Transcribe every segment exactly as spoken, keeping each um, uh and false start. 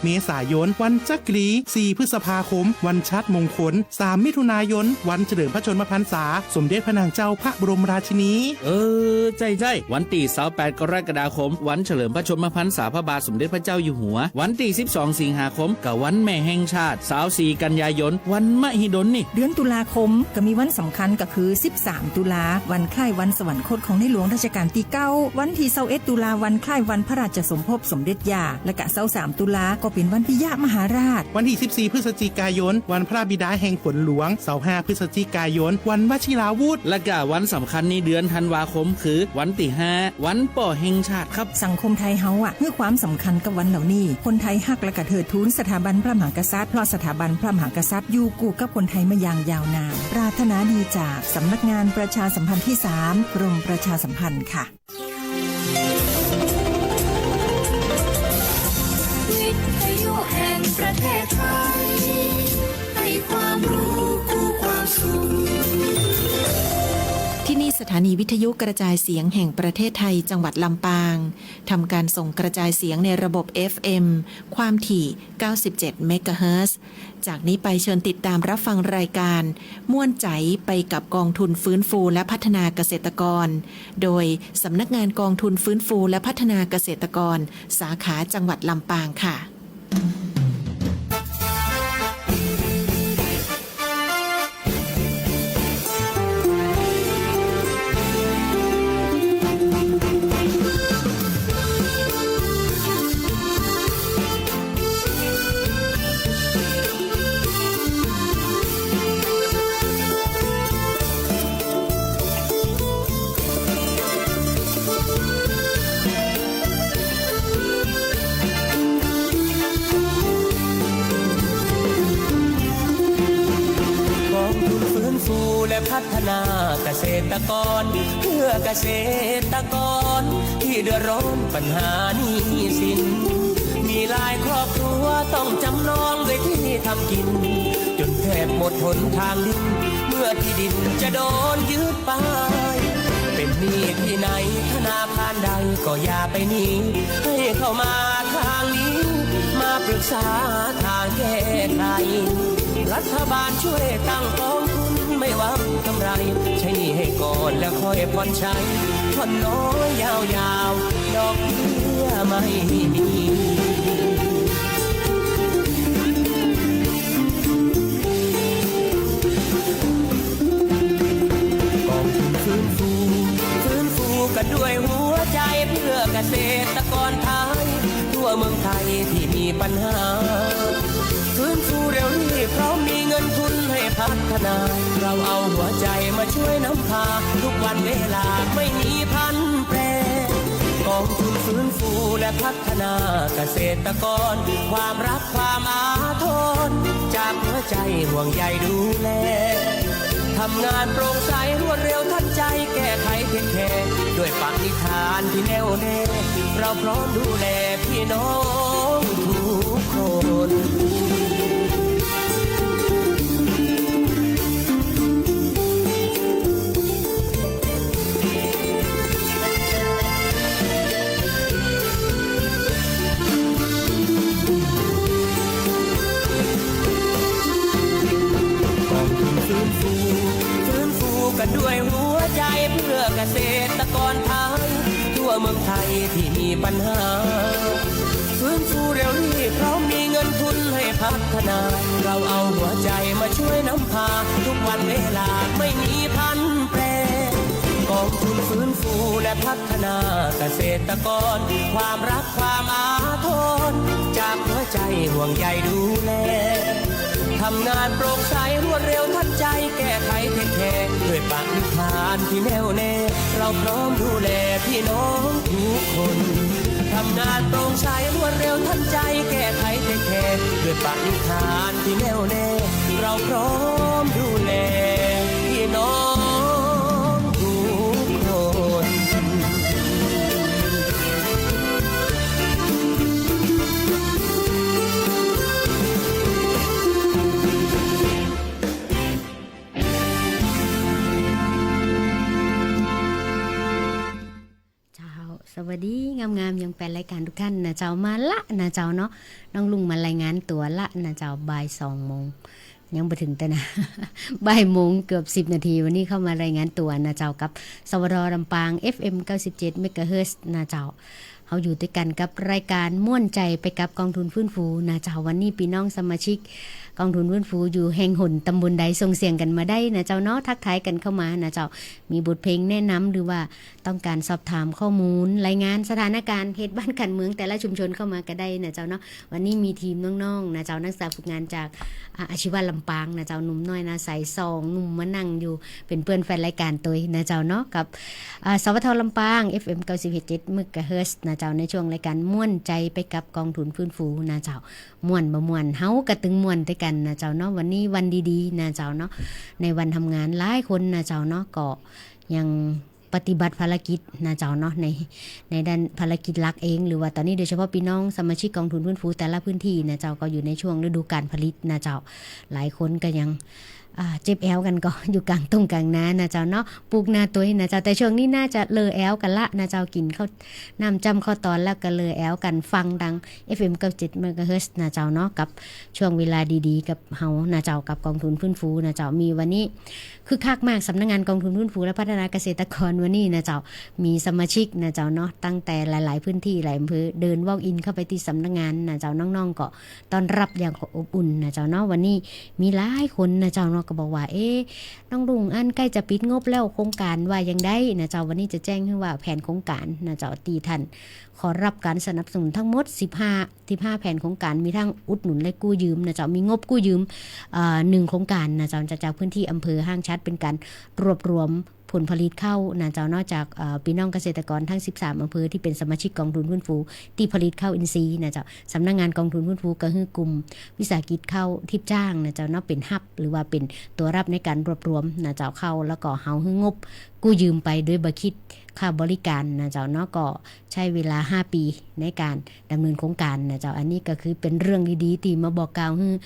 เมษายน วันจักรี สี่พฤษภาคม วันชาติมงคล สามมิถุนายน วันเฉลิมพระชนมพรรษา สมเด็จพระนางเจ้าพระบรมราชินี เออ ใจ้ใจ้ วันตี้ซาวแปดกรกฎาคม วันเฉลิมพระชนมพรรษาพระบาทสมเด็จพระเจ้าอยู่หัว วันตี้สิบสองสิงหาคม ก็วันแม่แห่งชาติ ซาวสี่กันยายน วันมหิดลนี่ เดือนตุลาคมก็มีวันสำคัญก็คือ สิบสามตุลา วันคล้ายวันสวรรคตของในหลวงรัชกาลตี้เก้า วันตี้ซาวเอ็ดตุลา วันคล้ายวันพระราชสมภพสมเด็จย่า และก็ซาวสามตุลาก็เป๋นวันปิยมหาราช วันตี้สิบสี่พฤศจิกายน วันพระบิดาแห่งฝนหลวง ซาวห้าพฤศจิกายน วันวชิราวุธ และก็วันสำคัญในเดือนธันวาคมคือวันตี้ห้า วันป้อแห่งชาติครับ สังคมไทยเฮาอะ หื้อความสำคัญกับวันเหล่านี้ คนไทยฮักและก็เทิดทูนสถาบันพระมหากษัตริย์ เพราะสถาบันพระมหากษัตริย์อยู่กู้กับคนไทยมาอย่างยาวนาน ปรารถนาดีจากสำนักงานประชาสัมพันธ์ตี้สาม กรมประชาสัมพันธ์ค่ะ วิทยุแห่งประเทศไทย ให้ความรู้คู่ความสุข ที่นี่สถานีวิทยุกระจายเสียงแห่งประเทศไทย จังหวัดลำปาง ทำการส่งกระจายเสียงในระบบ เอฟเอ็ม ความถี่ เก้าสิบเจ็ดเมกะเฮิรตซ์ จากนี้ไปเชิญติดตามรับฟังรายการ ม่วนใจ๋ไปกับกองทุนฟื้นฟูและพัฒนาเกษตรกร โดยสำนักงานกองทุนฟื้นฟูและพัฒนาเกษตรกร สาขาจังหวัดลำปางค่ะ กองทุนฟื้นฟูและพัฒนาเกษตรกร เพื่อเกษตรกรที่เดือดร้อนปัญหาหนี้สิน มีหลายครอบครัวต้องจำนองด้วยที่ทำกิน จนแทบหมดหนทางดิ้น เมื่อที่ดินจะโดนยึดไป เป็นหนี้ที่ไหนธนาคารใดก็อย่าไปหนี ให้เข้ามาทางนี้ มาปรึกษาทางแก้ไข รัฐบาลช่วยตั้งกองทุนไม่หวังกำไร ใช้หนี้ให้ก่อนแล้วค่อยผ่อนใช้ ผ่อนน้อยยาวๆ ดอกเบี้ยไม่มี กองทุนฟื้นฟู ฟื้นฟูกันด้วยหัวใจเพื่อเกษตรกรไทย ทั่วเมืองไทยที่มีปัญหา ฟื้นฟูเร็วรีบพร้อมมีเงินทุนให้พัฒนา เราเอาหัวใจมาช่วยนำพา ทุกวันเวลาไม่มีผันแปร กองทุนฟื้นฟูและพัฒนาเกษตรกร ความรัก ความอาทร จากหัวใจห่วงใยดูแล ทำงานโปร่งใสรวดเร็วทันใจ แก้ไขเทคแคร์ ด้วยปณิธานที่แน่วแน่ เราพร้อมดูแลพี่น้องทุกคน กองทุนฟื้นฟู ฟื้นฟูกันด้วยหัวใจเพื่อเกษตรกรไทย ทั่วเมืองไทยที่มีปัญหา ฟื้นฟูเร็วรีบพร้อมมีเงินทุนให้พัฒนา เราเอาหัวใจมาช่วยนำพา ทุกวันเวลาไม่มีผันแปร กองทุนฟื้นฟูและพัฒนาเกษตรกร ความรักความอาทร จากหัวใจห่วงใยดูแล ทำงานโปร่งใสรวดเร็วทันใจ แก้ไขเทคแคร์ ด้วยปณิธานที่แน่วแน่ เราพร้อมดูแลพี่น้องทุกคน ทำงานโปร่งใสรวดเร็วทันใจ แก้ไขเทคแคร์ ด้วยปณิธานที่แน่วแน่ เราพร้อมดูแลพี่น้องทุกคน เจ้า สวัสดี งามๆ ยังแฟนรายการทุกท่านนะเจ้า มาละนะเจ้าเนาะ น้องลุงมารายงานตั๋วละนะเจ้า บ่ายสองโมง ยังบ่เถิงเตื้อนะ บ่ายโมงเกือบสิบนาที วันนี้เข้ามารายงานตั๋วนะเจ้า กับ สวท ลำปาง เอฟเอ็ม เก้าสิบเจ็ด เมกะเฮิรตซ์ นะเจ้า เฮาอยู่ตวยกั๋นกับรายก๋านม่วนใจ๋ไปกับก๋องทุนฟื้นฟูนะเจ้า วันนี้ปี้น้องสมาชิกก๋องทุนฟื้นฟูอยู่แห่งหนต๋ำบลใด ส่งเสียงกั๋นมาได้นะเจ้าเนาะ ทักทายกั๋นเข้ามานะเจ้า มีบทเพลงแนะนำ หรือว่าต้องก๋านสอบถามข้อมูล รายงานสถานก๋ารณ์เหตุบ้านก๋านเมืองแต่ละชุมชนเข้ามาก็ได้นะเจ้าเนาะ วันนี้มีทีมน้องๆ นะเจ้า นักศึกษาฝึกงานจาก อ่า อาชีวะลำปางนะเจ้า หนุ่มน้อยหน้าใสสองหนุ่มมานั่งอยู่ เป๋นเปื้อนแฟนรายก๋านตวยนะเจ้าเนาะ กับ อ่า สวท ลำปาง เอฟเอ็ม เก้าสิบเจ็ด เมกะเฮิรตซ์ นะเจ้า ในช่วงรายก๋านม่วนใจ๋ไปกับก๋องทุนฟื้นฟูนะเจ้า ม่วนบ่ม่วน เฮาก็ตึงม่วนตวยกั๋นนะเจ้าเนาะ วันนี้วันดีๆ นะเจ้าเนาะ ในวันทำงานหลายคนนะเจ้าเนาะ ก็ยังปฏิบัติภารกิจนะเจ้าเนาะ ใน ในด้านภารกิจหลักเอง หรือว่าต๋อนนี้โดยเฉพาะปี้น้องสมาชิกก๋องทุนฟื้นฟูแต่ละพื้นที่นะเจ้า ก็อยู่ในช่วงฤดูก๋านผลิตนะเจ้า หลายคนก็ยัง อ่า เจ็บแอวกั๋นก่อ อยู่ก๋างต้งก๋างนานะเจ้าเนาะ ปลูกนาตวยนะเจ้า แต่ช่วงนี้น่าจะเลิกแอวกั๋นละนะเจ้า กิ๋นข้าว น้ำจ้ำข้าวตอนแล้วก็เลิกแอวกั๋น ฟังตาง เอฟเอ็ม เก้าเจ็ด เมกะเฮิรตซ์ นะเจ้าเนาะ กับช่วงเวลาดีๆ กับเฮานะเจ้า กับก๋องทุนฟื้นฟูนะเจ้า มีวันนี้ คึกคักมาก สำนักงานก๋องทุนฟื้นฟูและพัฒนาเกษตรกรวันนี้นะเจ้า มีสมาชิกนะเจ้าเนาะ ตั้งแต่หลายๆ พื้นที่ หลายอำเภอ เดิน walk in เข้าไปตี้สำนักงานนะเจ้า น้องๆ ก็ต้อนรับอย่างอบอุ่นนะเจ้าเนาะ วันนี้มีหลายคนนะเจ้าเนาะ ก็บอกว่า เอ๊ะ น้องลุง อันใก้จะปิดงบแล้ว โครงก๋านว่าอย่างใดนะเจ้า วันนี้จะแจ้งหื้อว่าแผนโครงก๋านนะเจ้า ตี้ต้านขอรับก๋านสนับสนุนทั้งหมดสิบห้า สิบห้าแผนโครงก๋าน มีทั้งอุดหนุนและกู้ยืมนะเจ้า มีงบกู้ยืม เอ่อ หนึ่งโครงก๋านนะเจ้า จาก จากพื้นที่อำเภอห้างฉัตร เป๋นก๋านรวบรวมผลผลิตข้าวนะเจ้าเนาะ จาก เอ่อ ปี้น้องเกษตรกรทั้งสิบสามอำเภอตี้เป๋นสมาชิกก๋องทุนฟื้นฟู ตี้ผลิตข้าวอินทรีย์นะเจ้า สำนักงานก๋องทุนฟื้นฟูก็หื้อกลุ่มวิสาหกิจข้าวทิพย์จ้างนะเจ้าเนาะ เป๋น hub หรือว่าเป๋นตั๋วรับในก๋านรวบรวมนะเจ้า ข้าว แล้วก็เฮาหื้องบกู้ยืมไปโดยบ่คิดค่าบริก๋านนะเจ้าเนาะ ก็ ใช้เวลาห้าปี๋ในก๋านดำเนินโครงก๋านนะเจ้า อันนี้ก็คือเป๋นเรื่องดีๆ ตี้มาบอกกล่าวหื้อ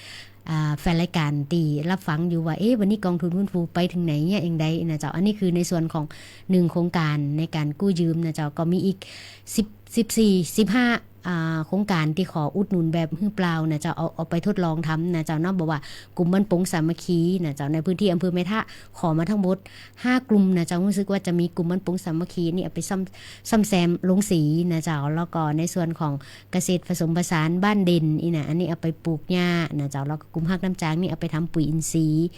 อ่า แฟนรายก๋านตี้รับฟังอยู่ว่า เอ๊ะ วันนี้ก๋องทุนฟื้นฟูไปเถิงไหนเนี่ย อย่างใดนะเจ้า อันนี้คือในส่วนของหนึ่งโครงก๋านในก๋านกู้ยืมนะเจ้า ก็มีอีกสิบ สิบสี่ สิบห้า อ่า โครงก๋านตี้ขออุดหนุนแบบหื้อเปล่านะเจ้า เอา เอาไปทดลองทำนะเจ้าเนาะ บอกว่ากลุ่มบ้านปงสามัคคีนะเจ้า ในพื้นที่อำเภอแม่ทะ ขอมาทั้งหมดห้ากลุ่มนะเจ้า รู้สึกว่าจะมีกลุ่มบ้านปงสามัคคีนี่เอาไปซ่อม ซ่อมแซมโรงสีนะเจ้า แล้วก็ในส่วนของเกษตรผสมผสานบ้านเด่นนี่นะ อันนี้เอาไปปลูกหญ้านะเจ้า แล้วก็กลุ่มฮักน้ำจางนี่เอาไปทำปุ๋ยอินทรีย์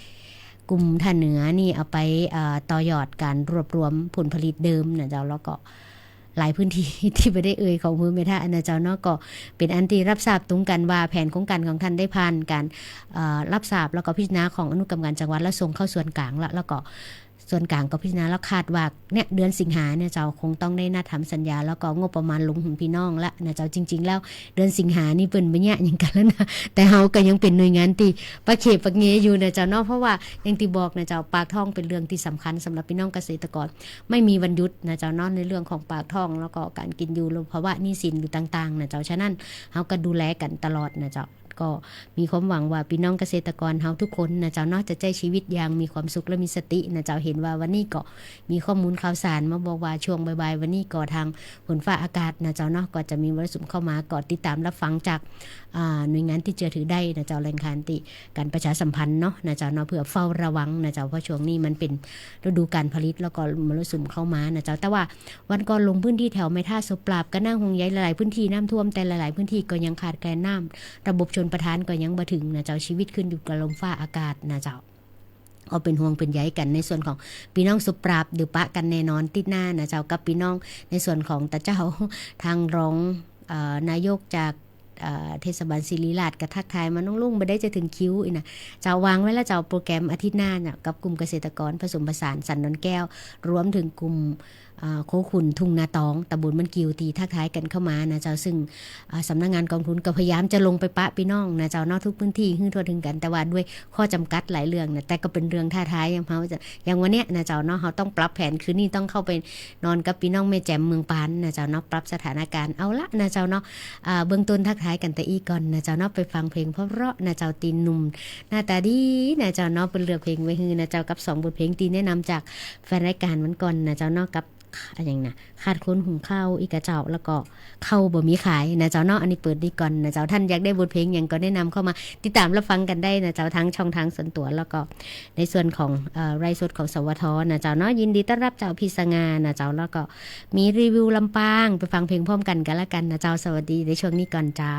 กลุ่มท่าเหนือนี่เอาไป เอ่อ ต่อยอดก๋านรวบรวมผลผลิตเดิมนะเจ้า แล้วก็หลายพื้นที่ ตี้บ่ได้เอ่ยของอำเภอแม่ทะนะเจ้าเนาะ ก็เป๋นอันตี้รับทราบตรงกั๋นว่าแผนโครงก๋านของต้านได้ผ่านก๋าน เอ่อ รับทราบแล้วก็พิจารณาของอนุกรรมการจังหวัด แล้วส่งเข้าส่วนก๋างละ แล้วก็ ส่วนก๋างก็พิจารณาแล้ว คาดว่าเนี่ยเดือนสิงหาเนี่ยเจ้า คงต้องได้นัดทำสัญญา แล้วก็งบประมาณลงหื้อปี้น้องละนะเจ้า จริงๆ แล้วเดือนสิงหานี่เปิ้นบ่เยียะหยังกั๋นแล้วนะ แต่เฮาก็ยังเป๋นหน่วยงานตี้ปะเขปะเงอยู่นะเจ้าเนาะ เพราะว่าอย่างตี้บอกนะเจ้า ปากท้องเป๋นเรื่องตี้สำคัญสำหรับปี้น้องเกษตรกร ไม่มีวันหยุดนะเจ้าเนาะ ในเรื่องของปากท้อง แล้วก็ก๋านกิ๋นอยู่ ภาวะหนี้สินอยู่ต่างๆ นะเจ้า ฉะนั้นเฮาก็ดูแลกั๋นตลอดนะเจ้า ก็มีความหวังว่าปี้น้องเกษตรกรเฮาทุกคนนะเจ้าเนาะ จะใจ๊ชีวิตอย่างมีความสุขและมีสตินะเจ้า เห็นว่าวันนี้ก็มีข้อมูลข่าวสารมาบอกว่าช่วงบ่ายๆ วันนี้ก็ทางฝนฟ้าอากาศนะเจ้าเนาะ ก็จะมีมรสุมเข้ามา ก็ติดตามรับฟังจาก อ่า หน่วยงานตี้เจื้อถือได้นะเจ้า แหล่งข่าวตี้ก๋านประชาสัมพันธ์เนาะนะเจ้าเนาะ เพื่อเฝ้าระวังนะเจ้า เพราะช่วงนี้มันเป๋นฤดูก๋านผลิต แล้วก็มรสุมเข้ามานะเจ้า แต่ว่า วันก่อนลงพื้นที่แถวแม่ทะ สบปราบ ก็น่าห่วงใย หลายๆ พื้นที่น้ำท่วม แต่หลายๆ พื้นที่ก็ยังขาดแคลนน้ำ ระบบชลประทานก็ยังบ่เถิงนะเจ้า ชีวิตขึ้นอยู่กับลมฟ้าอากาศนะเจ้า ก็เป๋นห่วงเป๋นใยกั๋น ในส่วนของปี้น้องสบปราบ เดี๋ยวปะกั๋นแน่นอนตี้หน้านะเจ้า กับปี้น้องในส่วนของตาเจ้า ทางรอง เอ่อ นายกจาก เอ่อ เทศบาลศิริราชก็ทักทายมา น้องลุง บ่ได้จะเถิงคิวอี้นะ เจ้า วางไว้แล้วเจ้า โปรแกรมอาทิตย์หน้าเนี่ย กับกลุ่มเกษตรกรผสมผสานสันดอนแก้ว รวมเถิงกลุ่ม อ่า โคขุนทุ่งนาตอง ตำบลบ้านกิ่ว ตี้ทักทายกั๋นเข้ามานะเจ้า ซึ่ง อ่า สำนักงานก๋องทุนก็พยายามจะลงไปปะปี้น้องนะเจ้าเนาะ ทุกพื้นที่หื้อทั่วเถิงกั๋น แต่ว่าด้วยข้อจำกัดหลายเรื่องนะ แต่ก็เป๋นเรื่องท้าทายอย่างเฮาจะ อย่างวันเนี้ยนะเจ้าเนาะ เฮาต้องปรับแผน คืนนี้ต้องเข้าไปนอนกับปี้น้องแม่แจ่มเมืองปานนะเจ้าเนาะ ปรับสถานก๋ารณ์ เอาละนะเจ้าเนาะ อ่า เบื้องต้นทักทายกั๋นแต่อี้ก่อนนะเจ้าเนาะ ไปฟังเพลงเพราะๆ นะเจ้า ตี้หนุ่มหน้าต๋าดีนะเจ้าเนาะ เปิ้นเลือกเพลงไว้หื้อนะเจ้า กับสองบทเพลงตี้แนะนำจากแฟนรายก๋านวันก่อนนะเจ้าเนาะ กับ อะหยังนะ ขาดคนหุงข้าวอี้ก่ะเจ้า แล้วก็ข้าวบ่มีขายนะเจ้าเนาะ อันนี้เปิดดีก่อนนะเจ้า ท่านอยากได้บทเพลงหยังก็แนะนำเข้ามาติดตามรับฟังกั๋นได้นะเจ้า ทางช่องทางส่วนตั๋ว แล้วก็ในส่วนของ เอ่อ ไลฟ์สดของ สวท นะเจ้าเนาะ ยินดีต้อนรับเจ้า พี่สง่านะเจ้า แล้วก็มีรีวิวลำปาง ไปฟังเพลงพร้อมกั๋นก็แล้วกั๋นนะเจ้า สวัสดีในช่วงนี้ก่อนเจ้า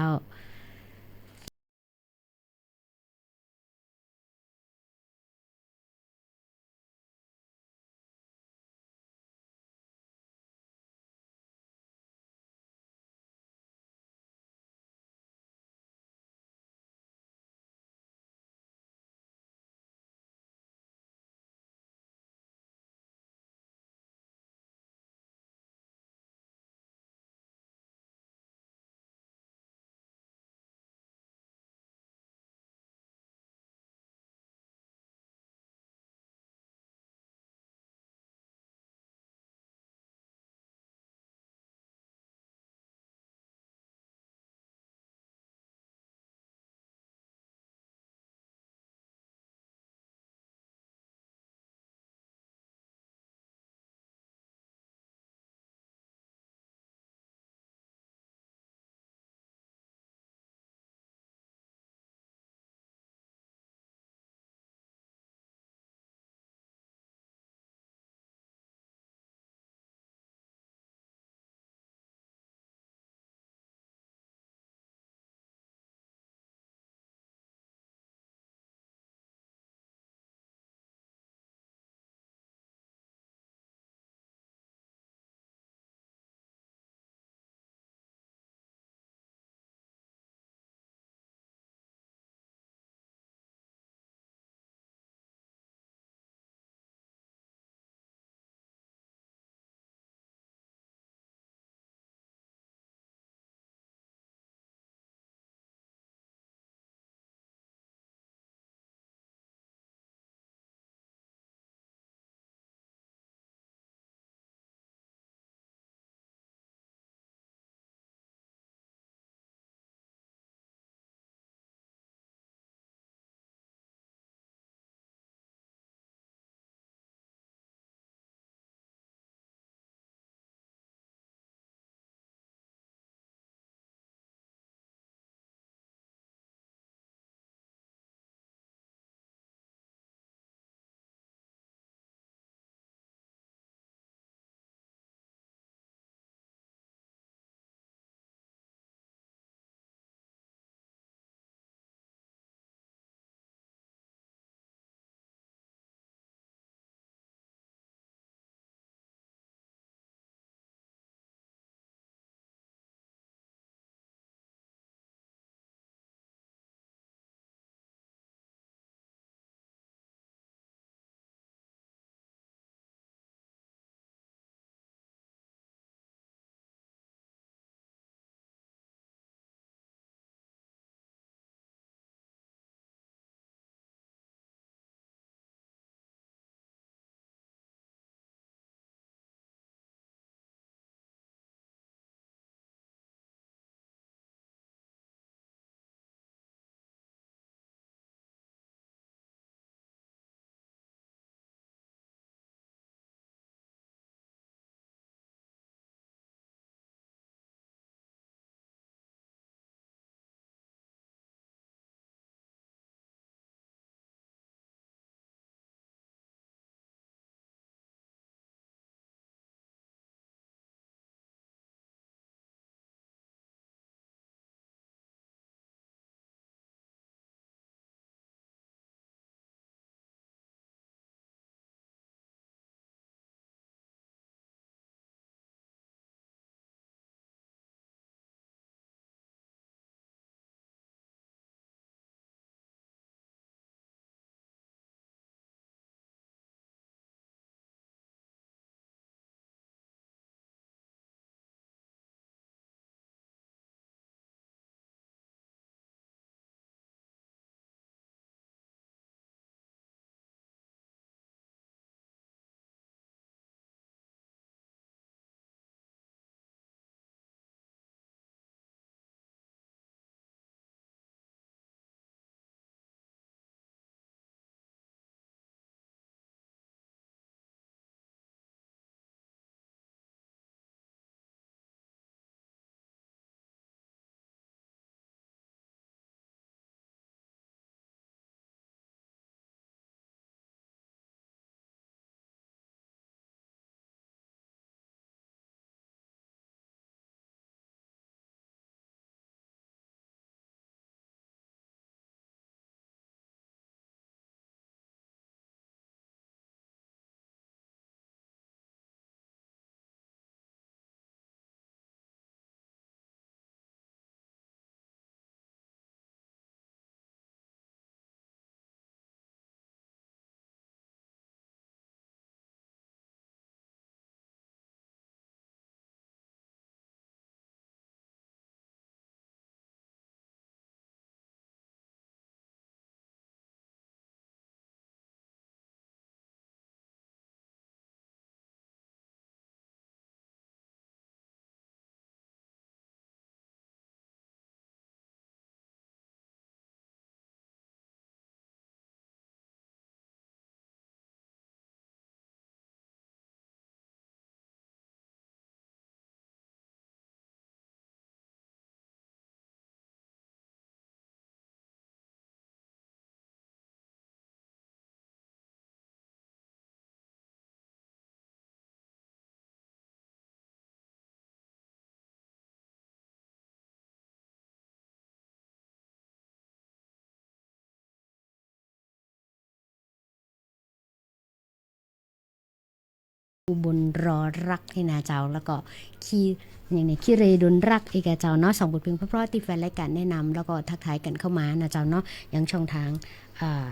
อุบลรอรักนี่นะเจ้า แล้วก็ขี้ อย่างนี้ ขี้เหร่ดนรัก อีกอะเจ้าเนาะ สองบทเพลงเพราะๆ ตี้แฟนรายก๋านแนะนำ แล้วก็ทักทายกั๋นเข้ามานะเจ้าเนาะ ยังช่องตาง อ่า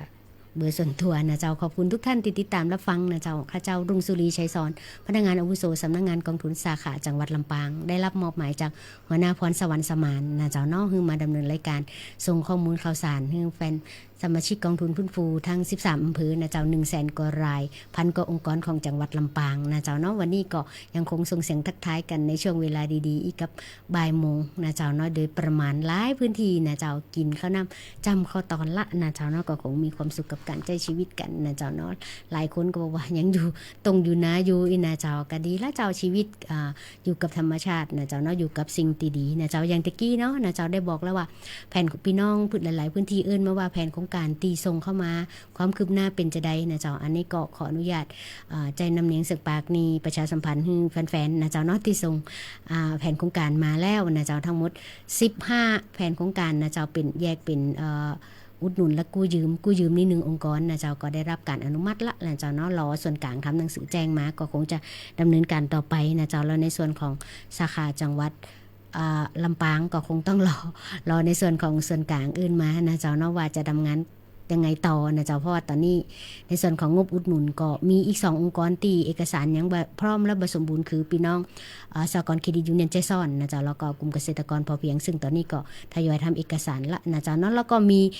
เบอร์ส่วนตั๋วนะเจ้า ขอบคุณทุกท่านตี้ติดต๋ามรับฟังนะเจ้า ข้าเจ้า รุ่งสุรี ชัยสอน พนักงานอาวุโส สำนักงานก๋องทุนสาขาจังหวัดลำปาง ได้รับมอบหมายจากหัวหน้าพรสวรรค์สมานนะเจ้าเนาะ หื้อมาดำเนินรายก๋าน ส่งข้อมูลข่าวสาร หื้อแฟนสมาชิกก๋องทุนฟื้นฟู ทั้งสิบสามอำเภอนะเจ้า หนึ่งแสนกว่าราย พันกว่าองค์กรของจังหวัดลำปางนะเจ้าเนาะ วันนี้ก็ยังคงส่งเสียงทักทายกั๋นในช่วงเวลาดีๆ อีกกับ บ่ายโมงนะเจ้าเนาะ โดยประมาณหลายพื้นที่นะเจ้า กิ๋นข้าวน้ำจ้ำข้าวตอนละนะเจ้าเนาะ ก็คงมีความสุขกับก๋านใจ๊ชีวิตกั๋นนะเจ้าเนาะ หลายคนก็บอกว่ายังอยู่ ต้องอยู่นาอยู่อี้นะเจ้า ก็ดีละเจ้า ชีวิต อ่า อยู่กับธรรมชาตินะเจ้าเนาะ อยู่กับสิ่งตี้ดีนะเจ้า อย่างตะกี้เนาะนะเจ้า ได้บอกแล้วว่า แผนของปี้น้องพื้น หลายๆ พื้นที่เอิ้นมาว่าแผนโครงก๋านตี้ส่งเข้ามา ความคืบหน้าเป๋นจาใดนะเจ้า อันนี้ก็ขออนุญาต อ่า ใจ๊น้ำเนียงเสิกปากนี่ประชาสัมพันธ์หื้อแฟนๆ นะเจ้าเนาะ ตี้ส่ง อ่า แผนโครงก๋านมาแล้วนะเจ้า ทั้งหมดสิบห้าแผนโครงก๋านนะเจ้า เป๋น แยกเป๋น เอ่อ อุดหนุนและกู้ยืม กู้ยืมนี่หนึ่งองค์กรนะเจ้า ก็ได้รับก๋านอนุมัติละนะเจ้าเนาะ รอส่วนก๋างทำหนังสือแจ้งมา ก็คงจะดำเนินก๋านต่อไปนะเจ้า แล้วในส่วนของสาขาจังหวัด อ่า ลำปางก็คงต้องรอ รอในส่วนของส่วนก๋างเอิ้นมานะเจ้าเนาะ ว่าจะดำเนินงานยังไงต่อนะเจ้า เพราะว่าต๋อนนี้ในส่วนของงบอุดหนุนก็มีอีกสององค์กรตี้เอกสารยังบ่พร้อมและบ่สมบูรณ์ คือปี้น้อง อ่า สหกรณ์เครดิตยูเนี่ยนแจ้ซ้อนนะเจ้า แล้วก็กลุ่มเกษตรกรพอเพียง ซึ่งต๋อนนี้ก็ทยอยทำเอกสารละนะเจ้าเนาะ แล้วก็มี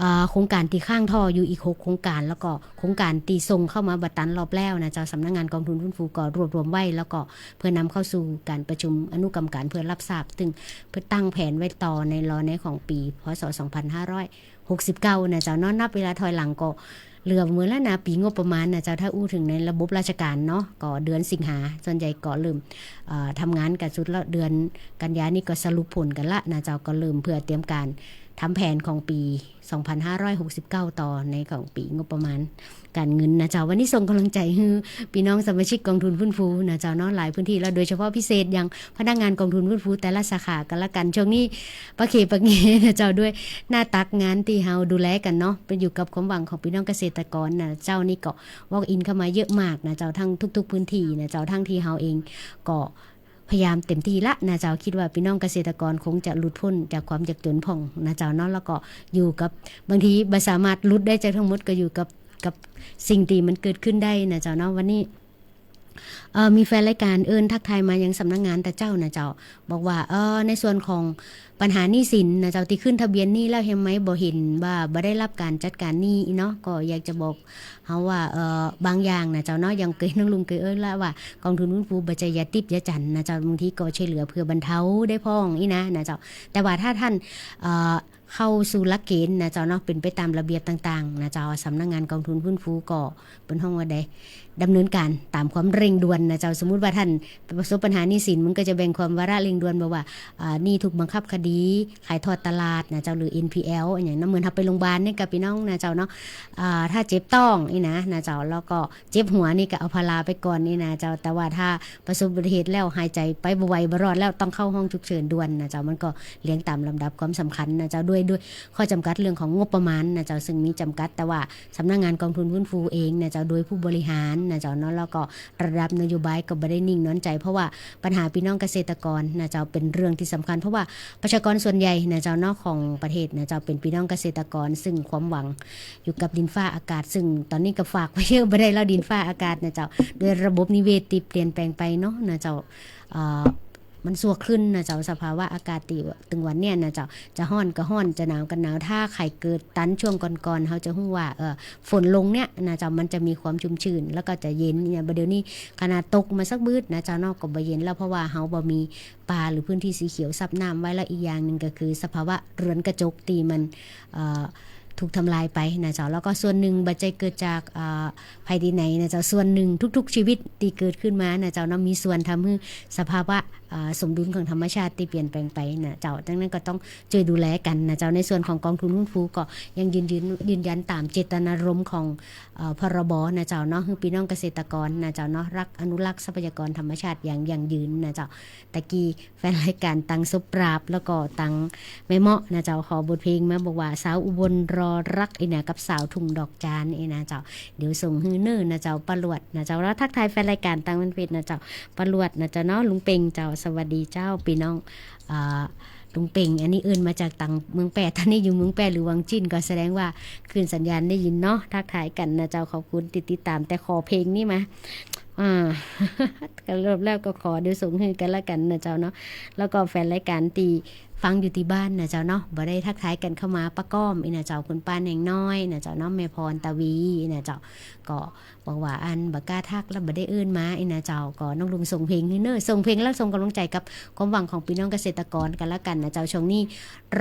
อ่า โครงก๋านตี้ค้างถ่ออยู่อีกหกโครงก๋าน แล้วก็โครงก๋านตี้ส่งเข้ามาบ่ตันรอบแล้วนะเจ้า สำนักงานก๋องทุนฟื้นฟูก็รวบรวมไว้ แล้วก็เพื่อนำเข้าสู่ก๋านประชุมอนุกรรมการเพื่อรับทราบ ซึ่งเปิ้นตั้งแผนไว้ต่อใน รอในของปี๋ พ.ศ. สองพันห้าร้อยหกสิบเก้านะเจ้าเนาะ นับเวลาถอยหลังก็เหลือบ่เหมือนแล้วนะ ปี๋งบประมาณนะเจ้า ถ้าอู้เถิงในระบบราชก๋านเนาะ ก็เดือนสิงหา ส่วนใหญ่ก็เริ่ม เอ่อ ทำงานกั๋นสุดแล้ว เดือนกันยานี่ก็สรุปผลกั๋นละนะเจ้า ก็เริ่มเพื่อเตรียมก๋านทำแผนของปี๋ สองพันห้าร้อยหกสิบเก้า ต่อในของปี๋งบประมาณก๋านเงินนะเจ้า วันนี้ส่งก๋ำลังใจ๋หื้อปี้น้องสมาชิกก๋องทุนฟื้นฟูนะเจ้าเนาะ หลายพื้นที่แล้ว โดยเฉพาะพิเศษอย่างพนักงานก๋องทุนฟื้นฟูแต่ละสาขากั๋นละกั๋น ช่วงนี้ปะเขปะเงนะเจ้า ด้วยหน้าตักงานตี้เฮาดูแลกั๋นเนาะ เป๋นอยู่กับความหวังของปี้น้องเกษตรกรนะเจ้า นี่ก็ walk in เข้ามาเยอะมากนะเจ้า ทั้งทุกๆ พื้นที่นะเจ้า ทั้งตี้เฮาเองก็ พยายามเต็มตี้ละนะเจ้า กึ๊ดว่าปี้น้องเกษตรกรคงจะหลุดป๊นจากความยากจ๋นพ่องนะเจ้าเนาะ แล้วก็อยู่กับ บางทีบ่สามารถหลุดได้จากตังหมด ก็อยู่กับ กับสิ่งตี้มันเกิดขึ้นได้นะเจ้าเนาะ วันนี้ เอ่อ มีแฟนรายก๋านเอิ้นทักทายมายังสำนักงานตะเจ้านะเจ้า บอกว่า เอ่อ ในส่วนของปัญหาหนี้สินนะเจ้า ตี้ขึ้นทะเบียนหนี้แล้วแหมบ่เห็นว่าบ่ได้รับก๋านจัดก๋านหนี้เนาะ ก็อยากจะบอก เฮาว่า เอ่อ บางอย่างนะเจ้าเนาะ อย่างเกย น้องลุงเกยเอิ้นละว่าก๋องทุนฟื้นฟูบ่ใจ้ยาติ๊บยาจั๋นนะเจ้า บางทีก็ช่วยเหลือเพื่อบรรเทาได้พ่องอี้นะ นะเจ้า แต่ว่าถ้าต้าน เอ่อ เข้าสู่หลักเกณฑ์นะเจ้าเนาะ เป๋นไปต๋ามระเบียบต่างๆ นะเจ้า สำนักงานก๋องทุนฟื้นฟูก็เปิ้นฮ้องว่าใด ดำเนินก๋านต๋ามความเร่งด่วนนะเจ้า สมมุติว่าต้านประสบปัญหาหนี้สิน มันก็จะแบ่งความวาระเร่งด่วน แบบว่า อ่า หนี้ถูกบังคับคดี ขายทอดตลาดนะเจ้า หรือ เอ็นพีแอล อะหยังเนาะ เหมือนเฮาไปโรงพยาบาลนี่กะปี้น้องนะเจ้าเนาะ อ่า ถ้าเจ็บต๊องอี้นะ นะเจ้า แล้วก็เจ็บหัวนี่กะเอาพาราไปก่อนอี้นะเจ้า แต่ว่าถ้าประสบอุบัติเหตุแล้วหายใจ๋ไปบ่ไหวบ่รอดแล้ว ต้องเข้าห้องฉุกเฉินด่วนนะเจ้า มันก็เรียงต๋ามลำดับความสำคัญนะเจ้า ด้วย ด้วยข้อจ๋ำกัดเรื่องของงบประมาณนะเจ้า ซึ่งมีจ๋ำกัด แต่ว่าสำนักงานก๋องทุนฟื้นฟูเองนะเจ้า โดยผู้บริหารนะเจ้าเนาะ แล้วก็ ระดับนโยบายก็บ่ได้นิ่งนอนใจ๋ เพราะว่าปัญหาปี้น้องเกษตรกรนะเจ้า เป๋นเรื่องตี้สำคัญ เพราะว่าประชากรส่วนใหญ่นะเจ้าเนาะ ของประเทศนะเจ้า เป๋นปี้น้องเกษตรกร ซึ่งความหวังอยู่กับดินฟ้าอากาศ ซึ่งต๋อนนี้ก็ฝากไว้เยอะบ่ได้แล้ว ดินฟ้าอากาศนะเจ้า ด้วยระบบนิเวศตี้เปลี่ยนแปลงไปเนาะนะเจ้า เอ่อ มันสั่วคลื่นนะเจ้า สภาวะอากาศตี้ตึงวันเนี่ยนะเจ้า จะฮ้อนก็ฮ้อน จะหนาวก็หนาว ถ้าใค่เกิดตันช่วงก่อนๆ เฮาจะฮู้ว่า เอ่อ ฝนลงเนี่ยนะเจ้า มันจะมีความชุ่มชื่น แล้วก็จะเย็นเนี่ย บ่าเดี๋ยวนี้ขนาดตกมาสักบืดนะเจ้าเนาะ ก็บ่เย็นแล้ว เพราะว่าเฮาบ่มีป่าหรือพื้นที่สีเขียวซับน้ำไว้ และอีกอย่างหนึ่งก็คือสภาวะเรือนกระจกตี้มัน เอ่อ ถูกทำลายไปนะเจ้า แล้วก็ส่วนหนึ่งบ่ใจ้เกิดจาก เอ่อ ภัยตี้ไหนนะเจ้า ส่วนหนึ่งทุกๆ ชีวิตตี้เกิดขึ้นมานะเจ้าเนาะ มีส่วนทำหื้อสภาวะ เอ่อ สมดุลของธรรมชาติตี้เปลี่ยนแปลงไปนะเจ้า ดังนั้นก็ต้อง จ้วยดูแลกั๋นนะเจ้า ในส่วนของก๋องทุนฟื้นฟูก็ยังยืน ยืน ยืนยันต๋ามเจตนารมณ์ของ เอ่อ พ.ร.บ. นะเจ้าเนาะ หื้อปี้น้องเกษตรกรนะเจ้าเนาะ รักอนุรักษ์ทรัพยากรธรรมชาติอย่างยั่งยืนนะเจ้า ตะกี้แฟนรายก๋านตังสบปราบ แล้วก็ตังแม่เมาะนะเจ้า ขอบทเพลงมาบอกว่า สาวอุบลรอ รัก อี้นะ กับสาวทุ่งดอกจาน อี้นะเจ้า เดี๋ยวส่งหื้อเน่อนะเจ้า ป้าหลวดนะเจ้า แล้วทักทายแฟนรายการตางบ้านเพชรนะเจ้า ป้าหลวดนะเจ้าเนาะ ลุงเป่งเจ้า สวัสดีเจ้า ปี้น้อง อ่า ลุงเป่ง อันนี้เอิ้นมาจากตางเมืองแป้ ต๋อนนี้อยู่เมืองแป้หรือวังจิ่น ก็แสดงว่าคลื่นสัญญาณได้ยินเนาะ ทักทายกั๋นนะเจ้า ขอบคุณตี้ติดต๋าม แต่ขอเพลงนี้มา อ่า ก็รอบแล้วก็ขอ เดี๋ยวส่งหื้อกั๋นละกั๋นนะเจ้าเนาะ แล้วก็แฟนรายการตี้ฟังอยู่ตี้บ้านนะเจ้าเนาะ บ่ได้ทักทายกั๋นเข้ามาปะก้อม อี้นะเจ้า คุณป้าแหน่งน้อยนะเจ้าเนาะ แม่พรตาวี อี้นะเจ้า ก็บอกว่าอันบ่กล้าทักแล้วบ่ได้เอิ้นมา อี้นะเจ้า ก็น้องลุงส่งเพลงหื้อเน่อ ส่งเพลงแล้วส่งก๋ำลังใจ๋กับความหวังของปี้น้องเกษตรกรกั๋นละกั๋นนะเจ้า ช่วงนี้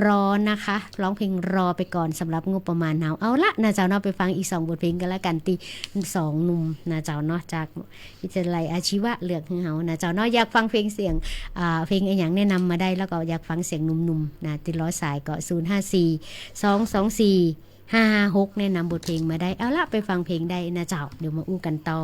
รอนะคะ ร้องเพลงรอไปก่อนสำหรับงบประมาณเฮา เอาละนะเจ้าเนาะ ไปฟังอีกสองบทเพลงกั๋นละกั๋น ตี้สองหนุ่มนะเจ้าเนาะ จากวิทยาลัยอาชีวะเลือกหื้อเฮานะเจ้าเนาะ อยากฟังเพลงเสียง อ่า เพลงอะหยังแนะนำมาได้ แล้วก็อยากฟังเสียงหนุ่มๆ นะ ตี้รอสายก็ ศูนย์ห้าสี่ สองสองสี่ ห้าห้าหก แนะนำบทเพลงมาได้ เอาละ ไปฟังเพลงได้นะเจ้า เดี๋ยวมาอู้กั๋นต่อ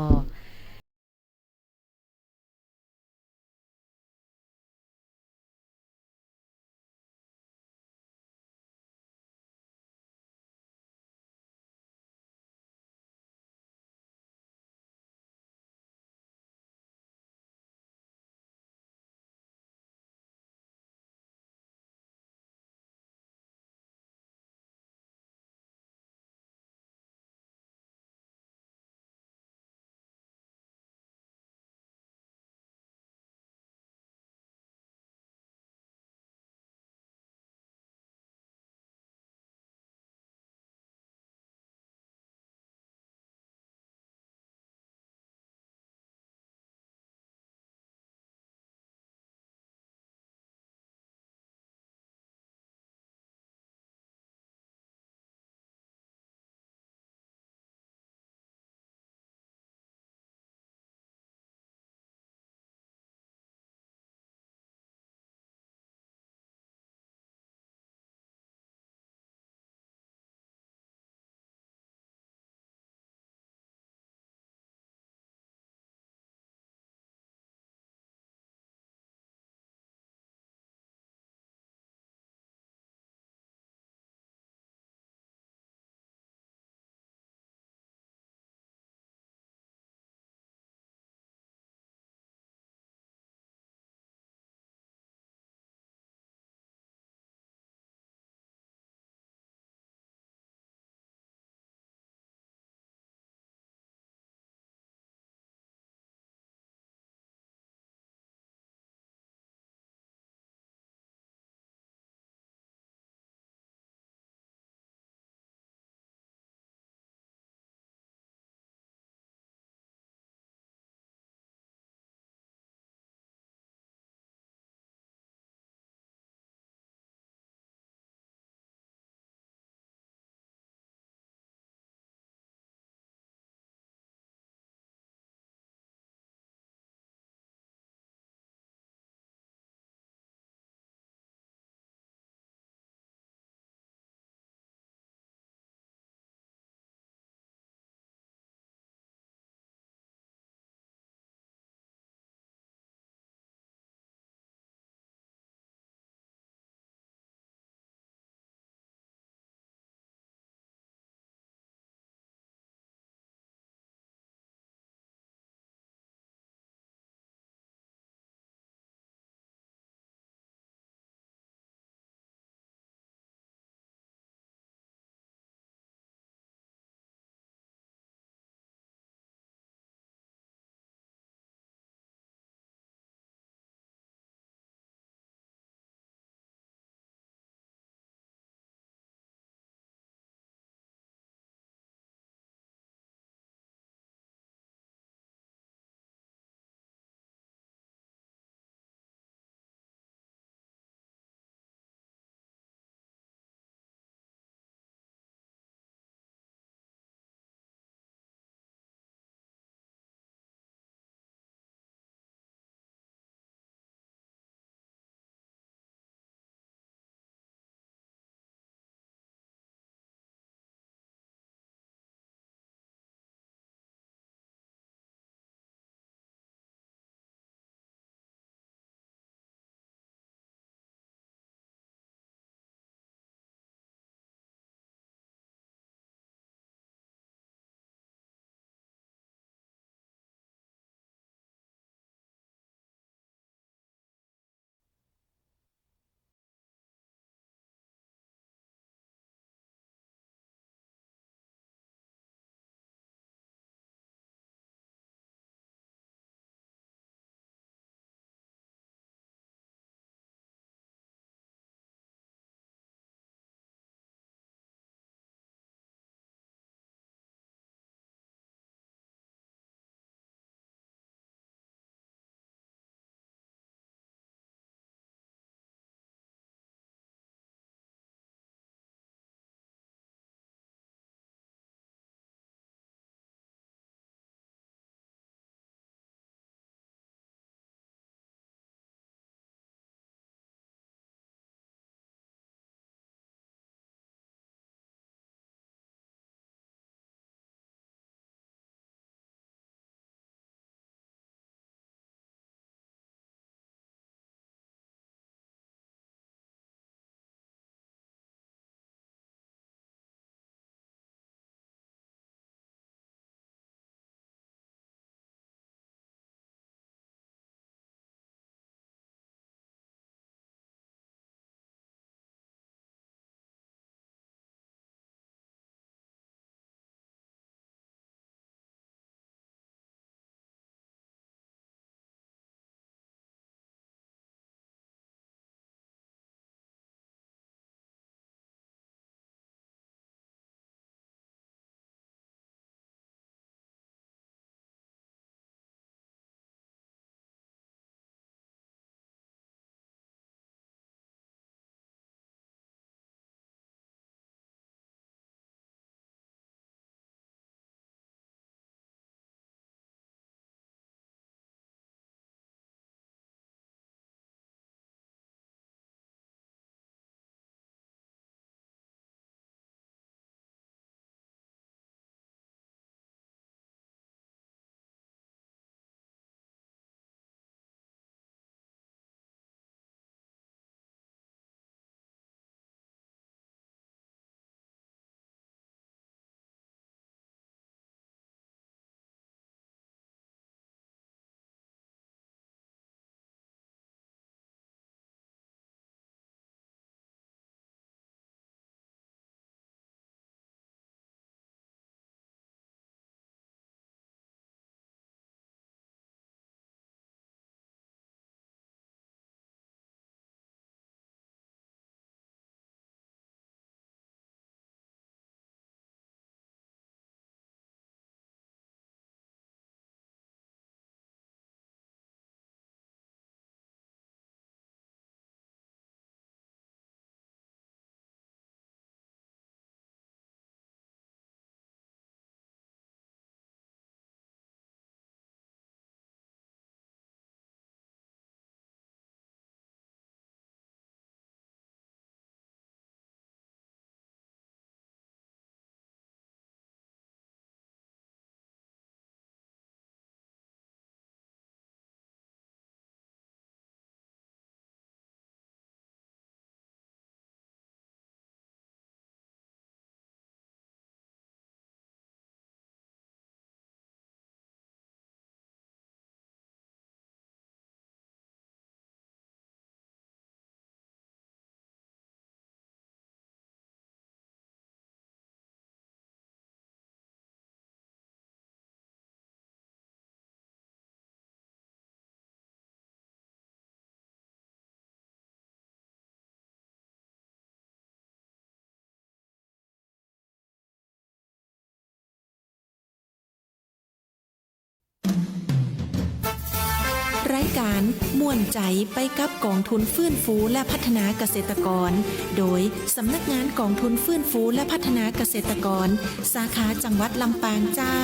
รายก๋านม่วนใจ๋ไปกับก๋องทุนฟื้นฟูและพัฒนาเกษตรกร โดยสำนักงานก๋องทุนฟื้นฟูและพัฒนาเกษตรกร สาขาจังหวัดลำปางเจ้า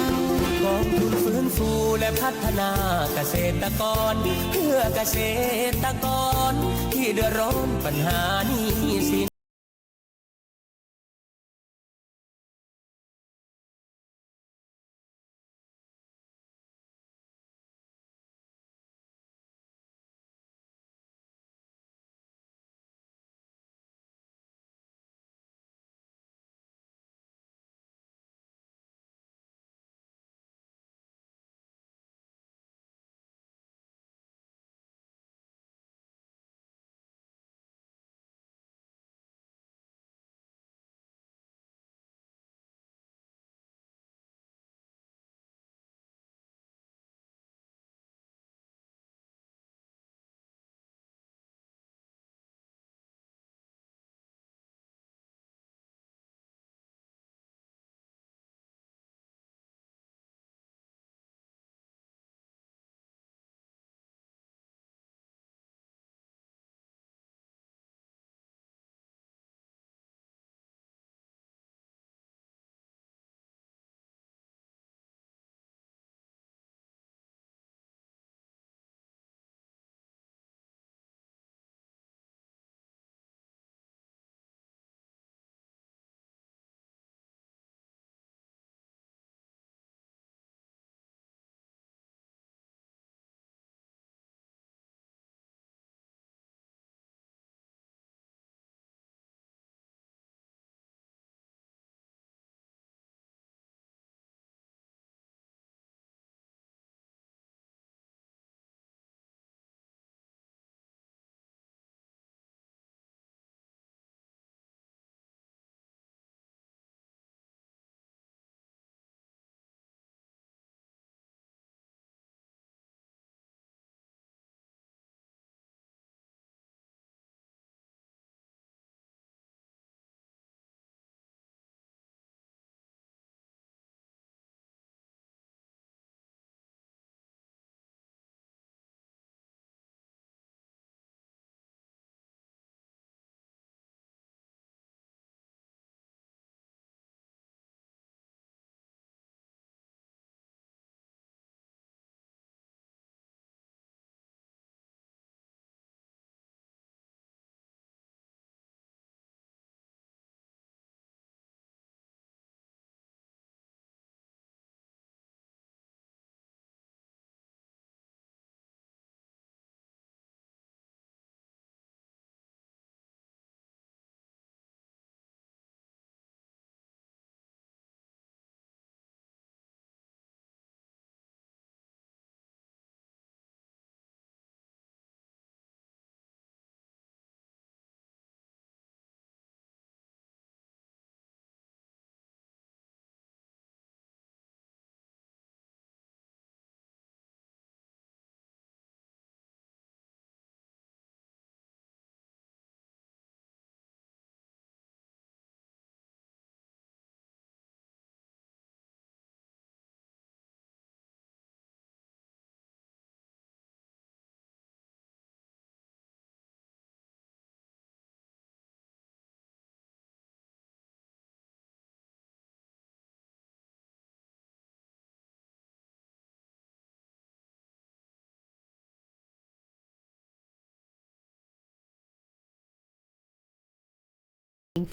ก๋องทุนฟื้นฟูและพัฒนาเกษตรกร เพื่อเกษตรกรที่เดือดร้อนปัญหาหนี้สิน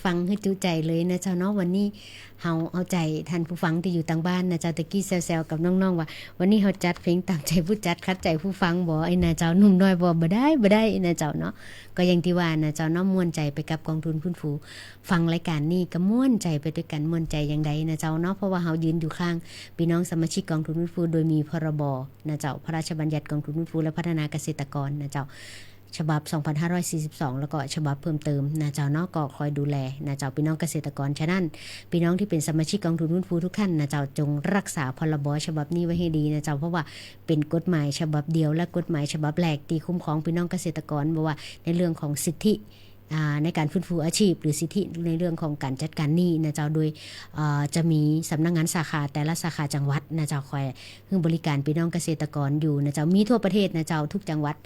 ฟังหื้อจุใจ๋เลยนะเจ้าเนาะ วันนี้เฮาเอาใจ๋ท่านผู้ฟังตี้อยู่ตางบ้านนะเจ้า ตะกี้แซวๆ กับน้องๆ ว่า วันนี้เฮาจัดเพลงต๋ามใจ๋ผู้จัด ขัดใจ๋ผู้ฟังบ่ ไอ้นะเจ้า หนุ่มน้อยบ่ บ่ได้ บ่ได้นะเจ้าเนาะ ก็อย่างตี้ว่านะเจ้าเนาะ ม่วนใจ๋ไปกับก๋องทุนฟื้นฟู ฟังรายก๋านนี้ก็ม่วนใจ๋ไปตวยกั๋น ม่วนใจ๋อย่างใดนะเจ้าเนาะ เพราะว่าเฮายืนอยู่ข้างปี้น้องสมาชิกก๋องทุนฟื้นฟู โดยมี พ.ร.บ. นะเจ้า พระราชบัญญัติก๋องทุนฟื้นฟูและพัฒนาเกษตรกรนะเจ้า ฉบับ สองพันห้าร้อยสี่สิบสอง แล้วก็ฉบับเพิ่มเติมนะเจ้าเนาะ ก็คอยดูแลนะเจ้า ปี้น้องเกษตรกร ฉะนั้น ปี้น้องตี้เป๋นสมาชิกก๋องทุนฟื้นฟูทุกท่านนะเจ้า จงรักษา พ.ร.บ. ฉบับนี้ไว้หื้อดีนะเจ้า เพราะว่าเป๋นกฎหมายฉบับเดียว และกฎหมายฉบับแรกตี้คุ้มครองปี้น้องเกษตรกร บ่ว่าในเรื่องของสิทธิ อ่า ในก๋านฟื้นฟูอาชีพ หรือสิทธิในเรื่องของก๋านจัดก๋านหนี้นะเจ้า โดย เอ่อ จะมีสำนักงานสาขาแต่ละสาขาจังหวัดนะเจ้า คอยหื้อบริก๋านปี้น้องเกษตรกรอยู่นะเจ้า มีทั่วประเทศนะเจ้า ทุกจังหวัด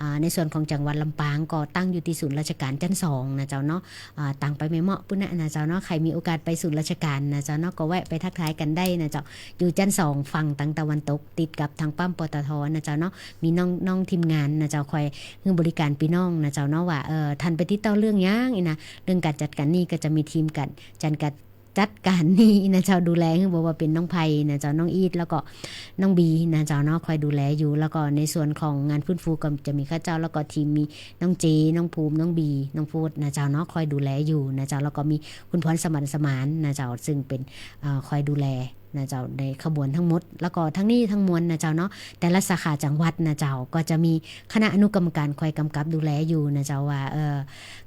อ่า ในส่วนของจังหวัดลำปางก็ตั้งอยู่ตี้ศูนย์ราชก๋านจั๊นสองนะเจ้าเนาะ อ่า ตางไปแม่เมาะปู๊นนะนะเจ้าเนาะ ใผมีโอกาสไปศูนย์ราชก๋านนะเจ้าเนาะ ก็แวะไปทักทายกั๋นได้นะเจ้า อยู่จั๊นสองฝั่งตางตะวันตก ติดกับตางปั๊ม ปตท นะเจ้าเนาะ มีน้อง น้องทีมงานนะเจ้า คอยหื้อบริก๋านปี้น้องนะเจ้าเนาะ ว่า เอ่อ ต้านไปติดต่อเรื่องหยังอี้นะ เรื่องก๋านจัดก๋านหนี้ก็จะมีทีมก๋านจัดก๋าน จัดก๋านหนี้นะเจ้า ดูแลหื้อ บ่ว่าเป๋นน้องไพนะเจ้า น้องอีท แล้วก็น้องบีนะเจ้าเนาะ คอยดูแลอยู่ แล้วก็ในส่วนของงานฟื้นฟูก็จะมีข้าเจ้า แล้วก็ทีมมีน้องเจ น้องภูมิ น้องบี น้องโฟดนะเจ้าเนาะ คอยดูแลอยู่นะเจ้า แล้วก็มีคุณพรสมาน สมานนะเจ้า ซึ่งเป๋น เอ่อ คอยดูแลนะเจ้า ในขบวนตังหมด แล้วก็ตังนี้ตังมวลนะเจ้าเนาะ แต่ละสาขาจังหวัดนะเจ้า ก็จะมีคณะอนุกรรมการคอยกำกับดูแลอยู่นะเจ้า ว่า เอ่อ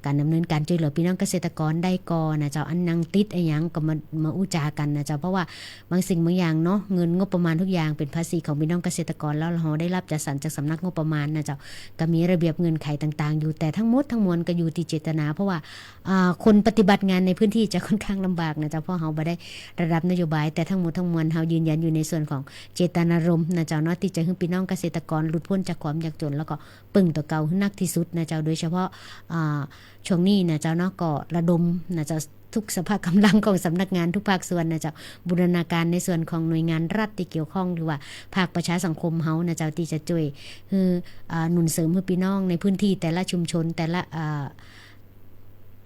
ก๋านดำเนินก๋านจ้วยเหลือปี้น้องเกษตรกรได้ก่อนะเจ้า อันยังติดอะหยังก็มา มาอู้จ๋ากั๋นนะเจ้า เพราะว่าบางสิ่งบางอย่างเนาะ เงินงบประมาณทุกอย่างเป๋นภาษีของปี้น้องเกษตรกร แล้วเฮาได้รับจัดสรรจากสำนักงบประมาณนะเจ้า ก็มีระเบียบเงื่อนไขต่างๆ อยู่ แต่ตังหมดตังมวลก็อยู่ตี้เจตนา เพราะว่า อ่า คนปฏิบัติงานในพื้นที่จะค่อนข้างลำบากนะเจ้า เพราะเฮาบ่ได้ระดับนโยบาย แต่ตังหมดตังมวลเฮายืนยันอยู่ในส่วนของเจตนารมณ์นะเจ้าเนาะ ตี้จะหื้อปี้น้องเกษตรกรหลุดป๊นจากความยากจ๋น แล้วก็ ปึ้งตั๋วเก่าหื้อนักตี้สุดนะเจ้า โดยเฉพาะ อ่า ช่วงนี้นะเจ้าเนาะ ก็ระดมนะเจ้า ทุกสรรพกำลังของสำนักงานทุกภาคส่วนนะเจ้า บูรณาการในส่วนของหน่วยงานรัฐตี้เกี่ยวข้อง หรือว่าภาคประชาสังคมเฮานะเจ้า ตี้จะจ้วยหื้อ อ่า หนุนเสริมหื้อปี้น้องในพื้นที่แต่ละชุมชน แต่ละ อ่า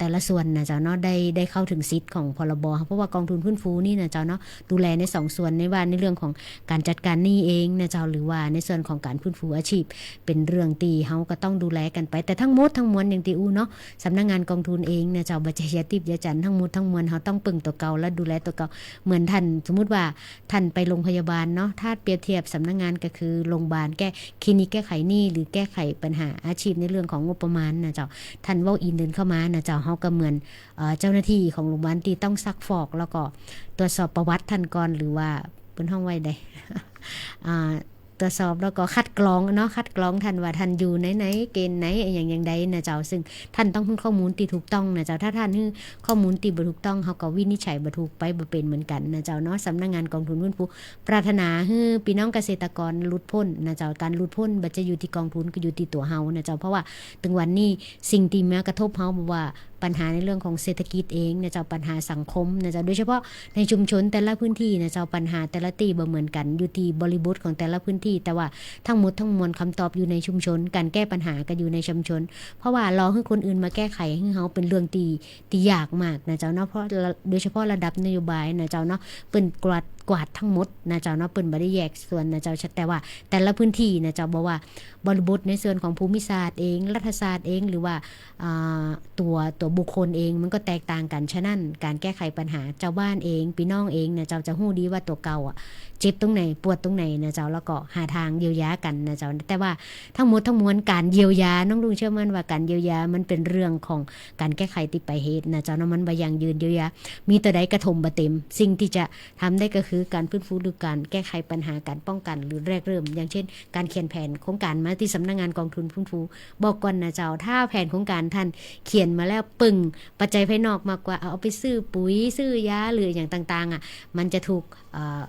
แต่ละส่วนนะเจ้าเนาะ ได้ ได้เข้าถึงสิทธิ์ของ พรบ เพราะว่ากองทุนฟื้นฟูนี่นะเจ้าเนาะ ดูแลในสองส่วน ในว่าในเรื่องของก๋านจัดก๋านหนี้เองนะเจ้า หรือว่าในส่วนของก๋านฟื้นฟูอาชีพ เป๋นเรื่องตี้เฮาก็ต้องดูแลกั๋นไป แต่ตังหมดตังมวลอย่างตี้อู้เนาะ สำนักงานกองทุนเองนะเจ้า บ่ใจ้ยาติ๊บยาจั๋น ตังหมดตังมวลเฮาต้องปึ้งตั๋วเก่า และดูแลตั๋วเก่า เหมือนต้าน สมมุติว่าต้านไปโรงพยาบาลเนาะ ถ้าเปรียบเทียบสำนักงานก็คือโรงพยาบาลแก้ คลินิกแก้ไขหนี้ หรือแก้ไขปัญหาอาชีพในเรื่องของงบประมาณนะเจ้า ต้าน walk in เดินเข้ามานะเจ้า เฮาก็เหมือน เอ่อ เจ้าหน้าตี้ของโรงพยาบาลตี้ต้องซักฟอก แล้วก็ตรวจสอบประวัติต้านก่อน หรือว่าเปิ้นฮ้องว่าใด อ่า ตรวจสอบแล้วก็คัดกรองเนาะ คัดกรองต้านว่าต้านอยู่ในไหน เกณฑ์ไหน อะหยังอย่างใดนะเจ้า ซึ่งต้านต้องหื้อข้อมูลตี้ถูกต้องนะเจ้า ถ้าต้านหื้อข้อมูลตี้บ่ถูกต้อง เฮาก็วินิจฉัยบ่ถูกไป บ่เป๋นเหมือนกั๋นนะเจ้าเนาะ สำนักงานกองทุนฟื้นฟู ปรารถนาหื้อปี้น้องเกษตรกรหลุดป๊นนะเจ้า ก๋านหลุดป๊นบ่ใจ้อยู่ตี้กองทุน ก็อยู่ตี้ตั๋วเฮานะเจ้า เพราะว่าเถิงวันนี้สิ่งตี้มากระทบเฮา บ่ว่าปัญหาในเรื่องของเศรษฐกิจเองนะเจ้า ปัญหาสังคมนะเจ้า โดยเฉพาะในชุมชนแต่ละพื้นตี้นะเจ้า ปัญหาแต่ละตี้บ่เหมือนกั๋น อยู่ตี้บริบทของแต่ละพื้นตี้ แต่ว่าตังหมดตังมวลคำตอบอยู่ในชุมชน ก๋านแก้ปัญหาก็อยู่ในชุมชน เพราะว่ารอหื้อคนอื่นมาแก้ไขหื้อเฮาเป๋นเรื่องตี้ ตี้ยากมากนะเจ้าเนาะ เพราะระ โดยเฉพาะระดับนโยบายนะเจ้าเนาะ เปิ้นกวาด กวาดตังหมดนะเจ้าเนาะ เปิ้นบ่ได้แยกส่วนนะเจ้า แต่ว่าแต่ละพื้นตี้นะเจ้า บ่ว่าบริบทในส่วนของภูมิศาสตร์เอง รัฐศาสตร์เอง หรือว่า อ่า ตั๋ว ตั๋วบุคคลเอง มันก็แตกต่างกั๋น ฉะนั้นก๋านแก้ไขปัญหาจาวบ้านเอง ปี้น้องเองนะเจ้า จะฮู้ดีว่าตั๋วเก่าอะ เจ็บตรงไหน ปวดตรงไหนนะเจ้า แล้วก็หาตางเยียวยากั๋นนะเจ้า แต่ว่าตังหมดตังมวลก๋านเยียวยา น้องลุงเชื่อมั่นว่าก๋านเยียวยามันเป๋นเรื่องของ ก๋านแก้ไขตี้ป๋ายเหตุนะเจ้าเนาะ มันบ่ยั่งยืนเยียวยา มีเต้าใดก็ถมบ่เต็ม สิ่งตี้จะทำได้ก็คือก๋านฟื้นฟู หรือก๋านแก้ไขปัญหา ก๋านป้องกั๋น หรือแรกเริ่ม อย่างเช่น ก๋านเขียนแผนโครงก๋านมาตี้สำนักงานกองทุนฟื้นฟู บอกก่อนนะเจ้า ถ้าแผนโครงก๋านต้านเขียนมาแล้วปึ้งปัจจัยภายนอกมากกว่า เอา เอาไปซื้อปุ๋ย ซื้อยา หรืออะหยังต่างๆ อะ มันจะถูก เอ่อ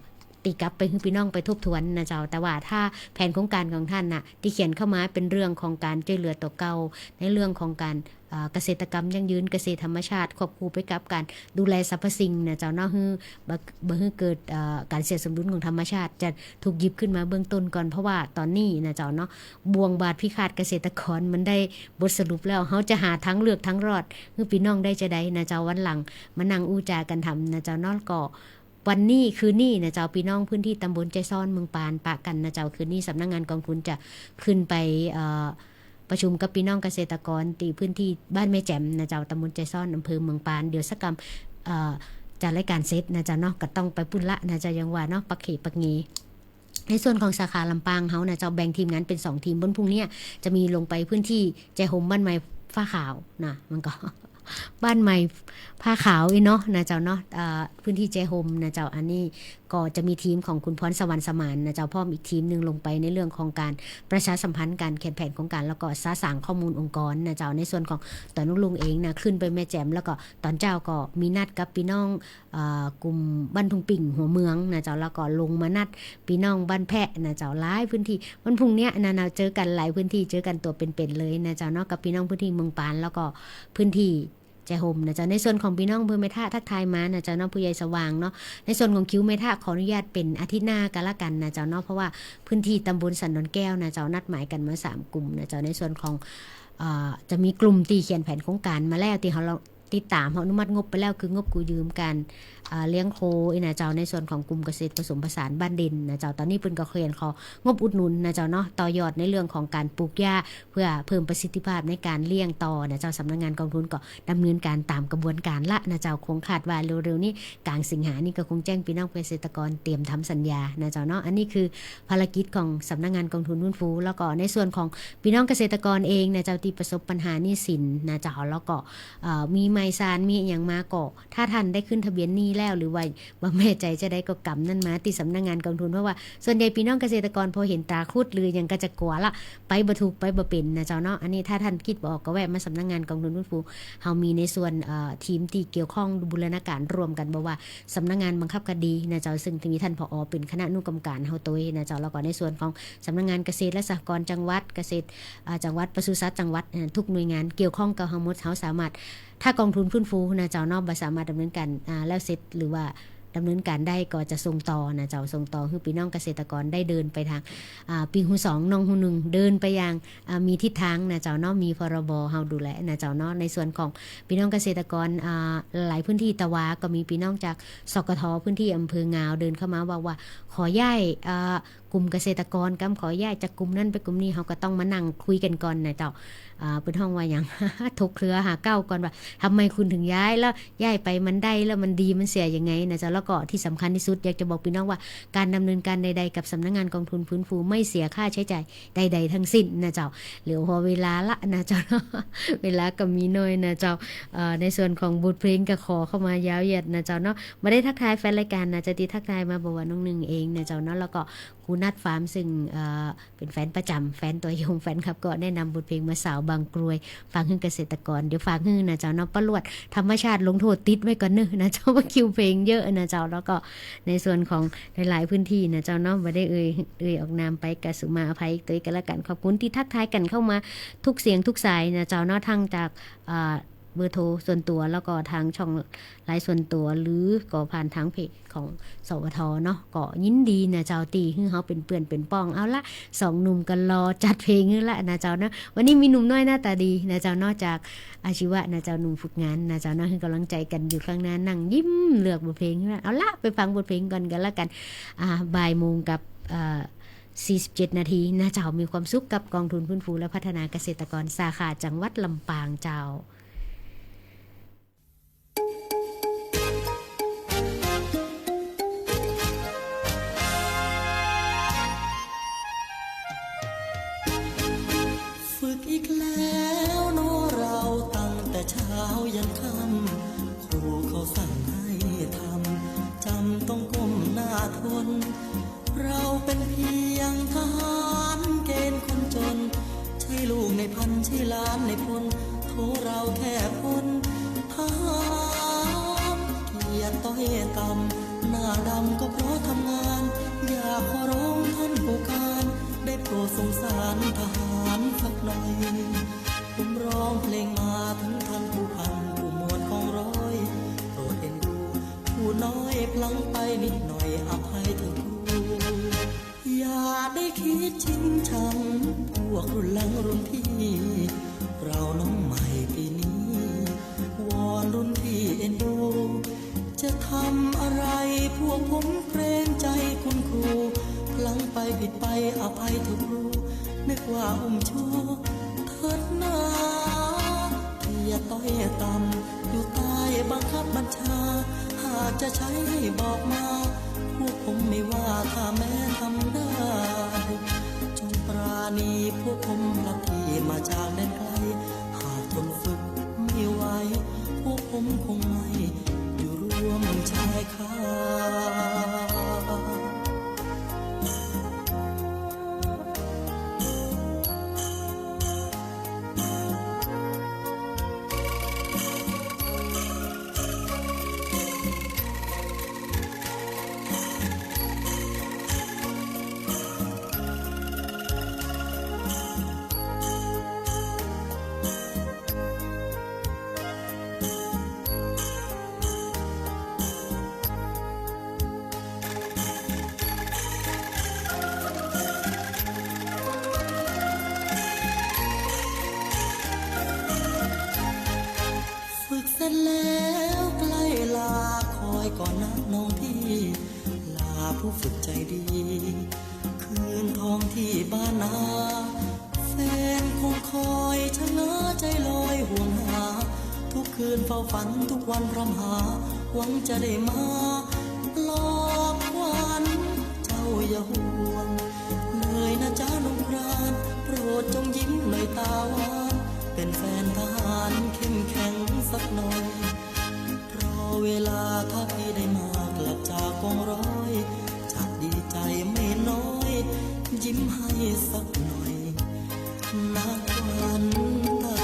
ตี๋กลับไปหื้อปี้น้องไปทบทวนนะเจ้า แต่ว่าถ้าแผนโครงก๋านของต้านน่ะ ตี้เขียนเข้ามาเป๋นเรื่องของก๋านจ้วยเหลือตั๋วเก่า ในเรื่องของก๋าน อ่า เกษตรกรรมยั่งยืน เกษตรธรรมชาติ ควบคู่ไปกับก๋านดูแลสรรพสิ่งนะเจ้าเนาะ หื้อ บ่ บ่หื้อเกิด เอ่อ ก๋านเสียสมดุลของธรรมชาติ จะถูกหยิบขึ้นมาเบื้องต้นก่อน เพราะว่าตอนนี้นะเจ้าเนาะ บ่วงบาดพิฆาตเกษตรกรมันได้บทสรุปแล้ว เฮาจะหาตางเลือกตางรอดหื้อปี้น้องได้จาใดนะเจ้า วันหลังมานั่งอู้จ๋ากั๋นทำนะเจ้าเนาะ ก็ วันนี้คืนนี้นะเจ้า ปี้น้องพื้นตี้ตำบลไจ้ซ้อนเมืองปานปะกั๋นนะเจ้า คืนนี้สำนักงานกองทุนจะขึ้นไป เอ่อ ประชุมกับปี้น้องเกษตรกรตี้พื้นตี้บ้านแม่แจ่มนะเจ้า ตำบลไจ้ซ้อน อำเภอเมืองปาน เดี๋ยวสักกำ เอ่อ จัดรายก๋านเสร็จนะเจ้าเนาะ ก็ต้องไปปู๊นละนะเจ้า อย่างว่าเนาะ ปักเขปักเง ในส่วนของสาขาลำปางเฮานะเจ้า แบ่งทีมงานเป๋นสองทีม วันพรุ่งนี้จะมีลงไปพื้นตี้ไจ้โฮมบ้านใหม่ฟ้าขาวนะ มันก็ บ้านใหม่ผ้าขาวอี้เนาะนะเจ้าเนาะ เอ่อ พื้นตี้แจ้ห่มนะเจ้า อันนี้ก็จะมีทีมของคุณพรสวรรค์สมานนะเจ้า พร้อมอีกทีมนึ่งลงไปในเรื่องของก๋านประชาสัมพันธ์ก๋านเขียนแผนโครงก๋าน แล้วก็สะสางข้อมูลองค์กรนะเจ้า ในส่วนของต๋อนลุงๆ เองนะ ขึ้นไปแม่แจ่ม แล้วก็ต๋อนเจ๊าก็มีนัดกับปี้น้อง เอ่อ กลุ่มบ้านทุ่งปิ่งหัวเมืองนะเจ้า แล้วก็ลงมานัดปี้น้องบ้านแพะนะเจ้า หลายพื้นตี้ วันพรุ่งเนี้ยนะ นะ เจอกั๋นหลายพื้นตี้ เจอกั๋นตั๋วเป๋นๆ เลยนะเจ้าเนาะ กับปี้น้องพื้นตี้เมืองปาน แล้วก็พื้นตี้แจ้ห่มนะเจ้า ในส่วนของปี้น้องอำเภอแม่ทะทักทายมานะเจ้าเนาะ ผู้ใหญ่สว่างเนาะ ในส่วนของคิวแม่ทะขออนุญาตเป๋นอาทิตย์หน้าก็แล้วกั๋นนะเจ้าเนาะ เพราะว่าพื้นตี้ตำบลสันดอนแก้วนะเจ้า นัดหมายกั๋นมาสามกลุ่มนะเจ้า ในส่วนของ เอ่อ จะมีกลุ่มตี้เขียนแผนโครงก๋านมาแล้ว ตี้เฮา ติดต๋ามเฮาอนุมัติงบไปแล้ว คืองบกู้ยืมก๋าน อ่า เลี้ยงโคอี้นะเจ้า ในส่วนของกลุ่มเกษตรผสมผสานบ้านเด่นนะเจ้า ต๋อนนี้เปิ้นก็เขียนของบอุดหนุนนะเจ้าเนาะ ต่อยอดในเรื่องของก๋านปลูกหญ้า เพื่อเพิ่มประสิทธิภาพในก๋านเลี้ยงต่อนะเจ้า สำนักงานกองทุนก็ดำเนินก๋านต๋ามกระบวนก๋านละนะเจ้า คงคาดว่าเร็วๆ นี้ ก๋างสิงหานี้ก็คงแจ้งปี้น้องเกษตรกรเตรียมทำสัญญานะเจ้าเนาะ อันนี้คือภารกิจของสำนักงานกองทุนฟื้นฟู แล้วก็ในส่วนของปี้น้องเกษตรกรเองนะเจ้า ตี้ประสบปัญหาหนี้สินนะเจ้า แล้วก็ เอ่อ มีหมายสาร มีอะหยังมาก็ ถ้าต้านได้ขึ้นทะเบียนหนี้แล้ว หรือว่าบ่แน่ใจ๋จะใดก็กำนั้นมาตี้สำนักงานกองทุน เพราะว่าส่วนใหญ่ปี้น้องเกษตรกรพอหันต๋าครุฑหรืออะหยังก็จะกั๋วละ ไปบ่ถูก ไปบ่เป๋นนะเจ้าเนาะ อันนี้ถ้าต้านกึ๊ดบ่ออกก็แวะมาสำนักงานกองทุนฟื้นฟู เฮามีในส่วน เอ่อ ทีมตี้เกี่ยวข้องบูรณาก๋านร่วมกั๋น บ่ว่าสำนักงานบังคับคดีนะเจ้า ซึ่งตี้มีต้าน ผอ เป๋นคณะอนุกรรมก๋านเฮาตวยนะเจ้า แล้วก็ในส่วนของสำนักงานเกษตรและสหกรณ์จังหวัด เกษตร อ่า จังหวัด ปศุสัตว์จังหวัด อ่า ทุกหน่วยงานเกี่ยวข้องกับเฮาหมด เฮาสามารถ ถ้ากองทุนฟื้นฟูนะเจ้าเนาะ บ่สามารถดำเนินก๋าน อ่า แล้วเสร็จ หรือว่าดำเนินก๋านได้ ก็จะส่งต่อนะเจ้า ส่งต่อหื้อปี้น้องเกษตรกรได้เดินไปตาง อ่า ปิ้งฮูสอง น่องฮูนึ่ง เดินไปอย่าง อ่า มีทิศตางนะเจ้าเนาะ มี พรบ เฮาดูแลนะเจ้าเนาะ ในส่วนของปี้น้องเกษตรกร อ่า หลายพื้นตี้ ตะวาก็มีปี้น้องจาก สกท พื้นตี้อำเภองาว เดินเข้ามาบอกว่าขอย้าย อ่า กลุ่มเกษตรกรกำ ขอย้ายจากกลุ่มนั้นไปกลุ่มนี้ เฮาก็ต้องมานั่งคุยกั๋นก่อนนะเจ้า อ่า เปิ้นฮ้องว่าหยัง ถกเครือหาเก๊าก่อนว่า ทำไมคุณถึงย้าย แล้วย้ายไปมันได้ แล้วมันดีมันเสียยังไงนะเจ้า แล้วก็ตี้สำคัญตี้สุด อยากจะบอกปี้น้องว่าก๋านดำเนินก๋านใดๆ กับสำนักงานกองทุนฟื้นฟูไม่เสียค่าใช้จ่ายใดๆ ทั้งสิ้นนะเจ้า เหลือพอเวลาละนะเจ้าเนาะ เวลาก็มีน้อยนะเจ้า เอ่อ ในส่วนของบทเพลงก็ขอเข้ามายาวเหยียดนะเจ้าเนาะ บ่ได้ทักทายแฟนรายก๋านนะเจ้า ตี้ทักทายมาบอกว่าน้องหนึ่งเองนะเจ้าเนาะ แล้วก็ครูนัทฟาร์ม ซึ่ง เอ่อ เป๋นแฟนประจำ แฟนตัวยง แฟนคลับ ก็แนะนำบทเพลงมา สาวบางกรวย ฝากหื้อเกษตรกร เดี๋ยวฝากหื้อนะเจ้าเนาะ ปะหลวดธรรมชาติลงโทษ ติดไว้ก่อนเน่อนะเจ้า ว่าคิวเพลงเยอะนะเจ้า แล้วก็ในส่วนของหลายๆ พื้นตี้นะเจ้าเนาะ บ่ได้เอ่ย เอ่ยออกนามไป ก็สุมาอภัยตวยก็แล้วกั๋น ขอบคุณตี้ทักทายกั๋นเข้ามาทุกเสียงทุกสายนะเจ้าเนาะ ทั้งจาก อ่า เบอร์โทรส่วนตั๋ว แล้วก็ตางช่องไลน์ส่วนตั๋ว หรือก็ผ่านตางเพจของ สวท เนาะ ก็ยินดีนะเจ้า ตี้หื้อเฮาเป๋นเปื้อนเป๋นป้อง เอาละ สองหนุ่มก็รอจัดเพลงหื้อละนะเจ้าเนาะ วันนี้มีหนุ่มน้อยหน้าต๋าดีนะเจ้าเนาะ จากอาชีวะนะเจ้า หนุ่มฝึกงานนะเจ้าเนาะ หื้อกำลังใจ๋กั๋นอยู่ข้างหน้า นั่งยิ้มเลือกบทเพลงหื้อละ เอาละ ไปฟังบทเพลงก่อนก็แล้วกั๋น อ่า บ่ายโมงกับ เอ่อ สี่สิบเจ็ดนาทีนะเจ้า มีความสุขกับกองทุนฟื้นฟูและพัฒนาเกษตรกรสาขาจังหวัดลำปางเจ้า ฝึกอีกแล้วเนาะเรา ตั้งแต่เช้ายันค่ำ ครูเขาสั่งให้ทำ จำต้องก้มหน้าทน เราเป็นเพียงทหารเกณฑ์คนจน ใช่ลูกนายพัน ใช่หลานนายพล โถเราแค่พลทหาร เกียรติต้อยต่ำ หน้าดำก็เพราะทำงาน อยากขอร้องท่านผู้การ ได้โปรดสงสารทหารสักหน่อย ผมร้องเพลงมาถึงท่านผู้พัน ผู้หมวดกองร้อย โปรดเอ็นดู ผู้น้อยพลั้งไปนิดหน่อย อภัยเถอะครู อย่าได้คิดชิงชัง พวกรุ่นหลังรุ่นพี่ เราน้องใหม่ปีนี้ วอนรุ่นพี่เอ็นดู จะทำอะไรพวกผมเกรงใจคุณครู พลั้งไปผิดไปอภัยเถอะครู นึกว่าอุ้มชู้เถิดนา เกียรติต้อยต่ำ อยู่ใต้บังคับบัญชา หากจะใช้ให้บอกมา พวกผมไม่ว่าถ้าแม้ทำได้ จงปราณีพวกผมพลัดที่มาจากแดนไกล หากทนฝึกไม่ไหว ผมคงไม่อยู่ร่วมชายคา ฝึกเสร็จแล้วใกล้ลา คอยก่อนนะน้องพี่ ลาผู้ฝึกใจดี คืนท้องที่บ้านนา แฟนคงคอยชะเง้อใจลอยห่วงหา ทุกคืนเฝ้าฝันทุกวันพร่ำหา หวังจะได้มาปลอบขวัญเจ้าอย่าห่วงเลยนะจ๊ะน้องคราน โปรดจงยิ้มหน่อยตาหวาน เป็นแฟนทหารเข้มแข็งสักหน่อย รอเวลาถ้าพี่ได้มากลับจากกองร้อย จะดีใจไม่น้อย ยิ้มให้สักหน่อย นักวันตา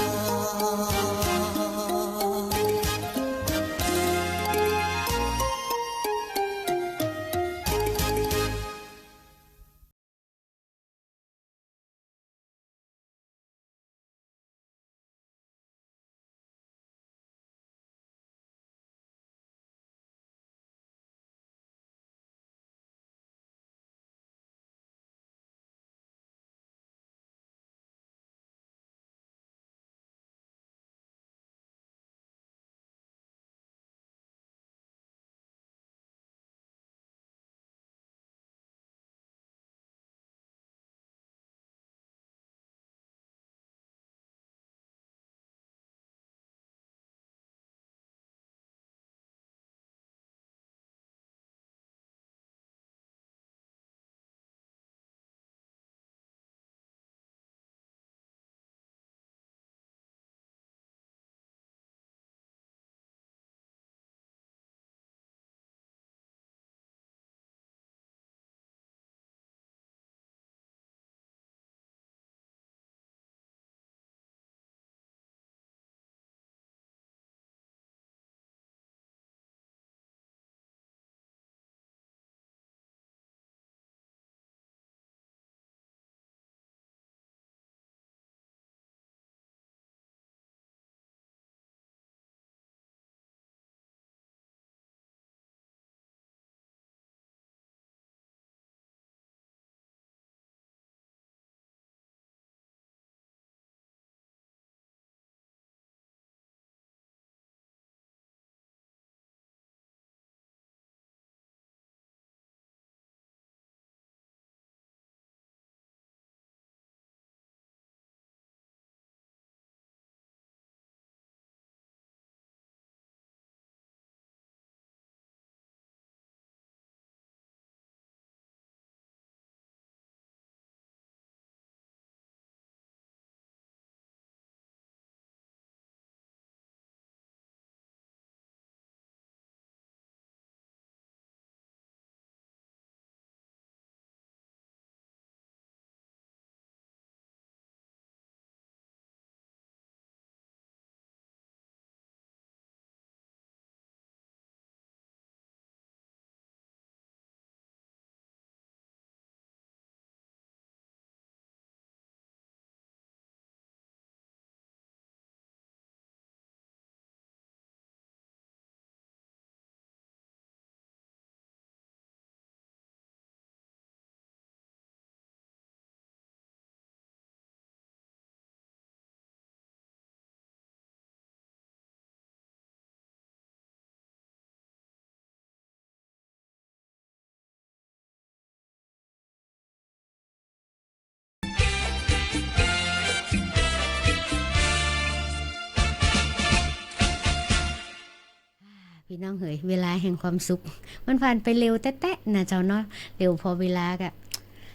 ปี้น้องเหย เวลาแห่งความสุข มันผ่านไปเร็วแต๊ๆ นะเจ้าเนาะ เร็วพอเวลาก็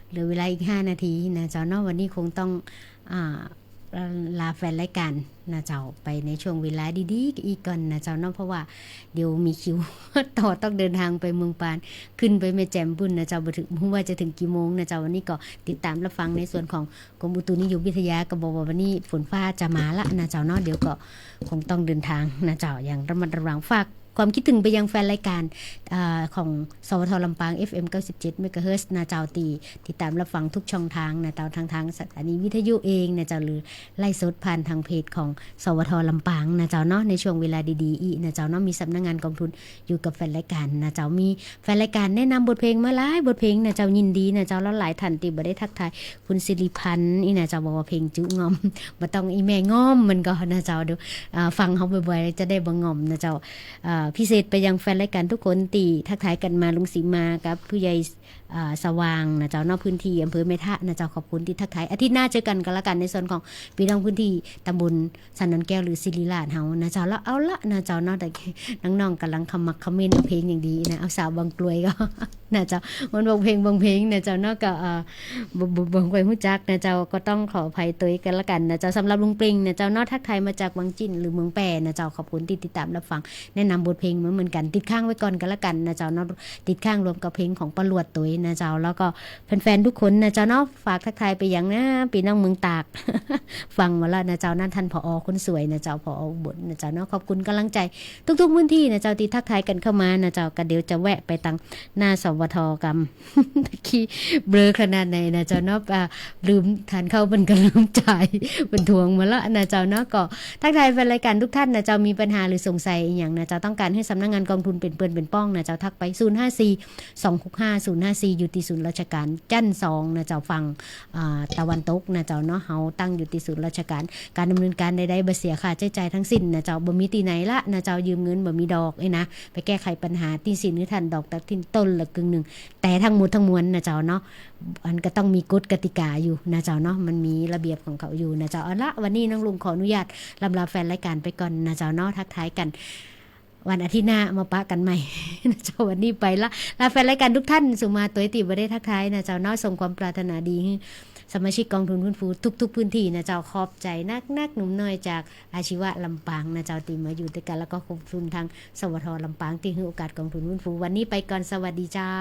เหลือเวลาอีกห้านาทีนะเจ้าเนาะ วันนี้คงต้อง อ่า เอ่อ ลาแฟนรายก๋านนะเจ้า ไปในช่วงเวลาดีๆ อีกก่อนนะเจ้าเนาะ เพราะว่าเดี๋ยวมีคิว ต่อต้องเดินทางไปเมืองปาน ขึ้นไปแม่แจ่มปู้นนะเจ้า บ่ถึง บ่ฮู้ว่าจะถึงกี่โมงนะเจ้า วันนี้ก็ติดต๋ามรับฟังในส่วนของกรมอุตุนิยมวิทยา ก็บอกว่าวันนี้ฝนฟ้าจะมาละนะเจ้าเนาะ เดี๋ยวก็คงต้องเดินทางนะเจ้า อย่างระมัดระวัง ฝากความคิดถึงไปยังแฟนรายก๋าน อ่า ของ สวท ลำปาง เอฟเอ็ม เก้าสิบเจ็ด เมกะเฮิรตซ์ นะเจ้า ตี้ติดต๋ามรับฟังทุกช่องทางนะเจ้า ทั้งทางสถานีวิทยุเองนะเจ้า หรือไลฟ์สดผ่านทางเพจของ สวท ลำปางนะเจ้าเนาะ ในช่วงเวลาดีๆ อี้นะเจ้าเนาะ มีสำนักงานกองทุนอยู่กับแฟนรายก๋านนะเจ้า มีแฟนรายก๋านแนะนำบทเพลงมาหลายบทเพลงนะเจ้า ยินดีนะเจ้า แล้วหลายท่านตี้บ่ได้ทักทาย คุณสิริพันธ์อี้นะเจ้า บอกว่าเพลงจุง่อม บ่ต้องอี้แม่ง่อมมันก็นะเจ้า ดู อ่า ฟังเฮาบ่อยๆ จะได้บ่ง่อมนะเจ้า อ่า พิเศษไปยังแฟนรายก๋านทุกคนตี้ทักทายกั๋นมา ลุงสีมากับผู้ใหญ่ อ่า สว่างนะเจ้าเนาะ พื้นที่อำเภอแม่ทะนะเจ้า ขอบคุณตี้ทักทาย อาทิตย์หน้าเจอกั๋นก็แล้วกั๋น ในส่วนของปี้น้องพื้นที่ตำบลสันดอนแก้วหรือศิริราชเฮานะเจ้า แล้วเอาละนะเจ้าเนาะ แต่น้องๆ ก่ำลังขมักเขม้นเอาเพลงอย่างดีนะ เอาสาวบางกรวยก็ นะเจ้า มันบางเพลงบางเพลงนะเจ้าเนาะ ก็ เอ่อ บ่ บ่ บ่ค่อยฮู้จักนะเจ้า ก็ต้องขออภัยตวยกั๋นแล้วกั๋นนะเจ้า สำหรับลุงเปล่งนะเจ้าเนาะ ทักทายมาจากวังจิ่นหรือเมืองแป้นะเจ้า ขอบคุณตี้ติดต๋ามรับฟัง แนะนำบทเพลงมาเหมือนกั๋น ติดค้างไว้ก่อนก็แล้วกั๋นนะเจ้าเนาะ ติดค้างรวมกับเพลงของป้าหลวดตวยนะเจ้า แล้วก็แฟนๆ ทุกคนนะเจ้าเนาะ ฝากทักทายไปยังนะ ปี้น้องเมืองตาก ฟังมาแล้วนะเจ้า นั่นท่าน ผอ คนสวยนะเจ้า ผอ อุบลนะเจ้าเนาะ ขอบคุณก๋ำลังใจ๋ทุกๆ พื้นที่นะเจ้า ตี้ทักทายกั๋นเข้ามานะเจ้า ก็เดี๋ยวจะแวะไปตังหน้า สวท กำ ขี้เบลอขนาดไหนนะเจ้าเนาะ อ่า ลืมทานข้าวมันก็ลืมจ่าย มันทวงมาละนะเจ้าเนาะ ก็ทักทายแฟนรายก๋านทุกท่านนะเจ้า มีปัญหาหรือสงสัยอะหยังนะเจ้า ต้องก๋านหื้อสำนักงานกองทุนเป๋นเปื้อนเป๋นป้องนะเจ้า ทักไป ศูนย์ห้าสี่ สองหกห้า ศูนย์ห้าสี่ อยู่ตี้ศูนย์ราชก๋านจั๊นสองนะเจ้า ฝั่ง อ่า ตะวันตกนะเจ้าเนาะ เฮาตั้งอยู่ตี้ศูนย์ราชก๋าน ก๋านดำเนินก๋านใดๆ บ่เสียค่าใจ๊จ่ายทั้งสิ้นนะเจ้า บ่มีตี้ไหนละนะเจ้า ยืมเงินบ่มีดอกเอ้ยนะ ไปแก้ไขปัญหาหนี้สินหื้อต้าน ดอกตัดต้นละกึ่งนึ่ง แต่ทั้งหมดทั้งมวลนะเจ้าเนาะ อันก็ต้องมีกฎกติกาอยู่นะเจ้าเนาะ มันมีระเบียบของเขาอยู่นะเจ้า เอาละ วันนี้น้องลุงขออนุญาตร่ำลาแฟนรายก๋านไปก่อนนะเจ้าเนาะ ทักทายกั๋นวันอาทิตย์หน้ามาปะกั๋นใหม่ นะเจ้า วันนี้ไปละ ลาแฟนรายก๋านทุกท่าน สุมาตวยตี้บ่ได้ทักทายนะเจ้าเนาะ ส่งความปรารถนาดีหื้อสมาชิกกองทุนฟื้นฟูทุกๆ พื้นที่นะเจ้า ขอบใจ๋นักๆ หนุ่มน้อยจากอาชีวะลำปางนะเจ้า ตี้มาอยู่ตวยกั๋น แล้วก็ขอบคุณทาง สวท ลำปาง ตี้หื้อโอกาสกองทุนฟื้นฟู วันนี้ไปก่อน สวัสดีเจ้า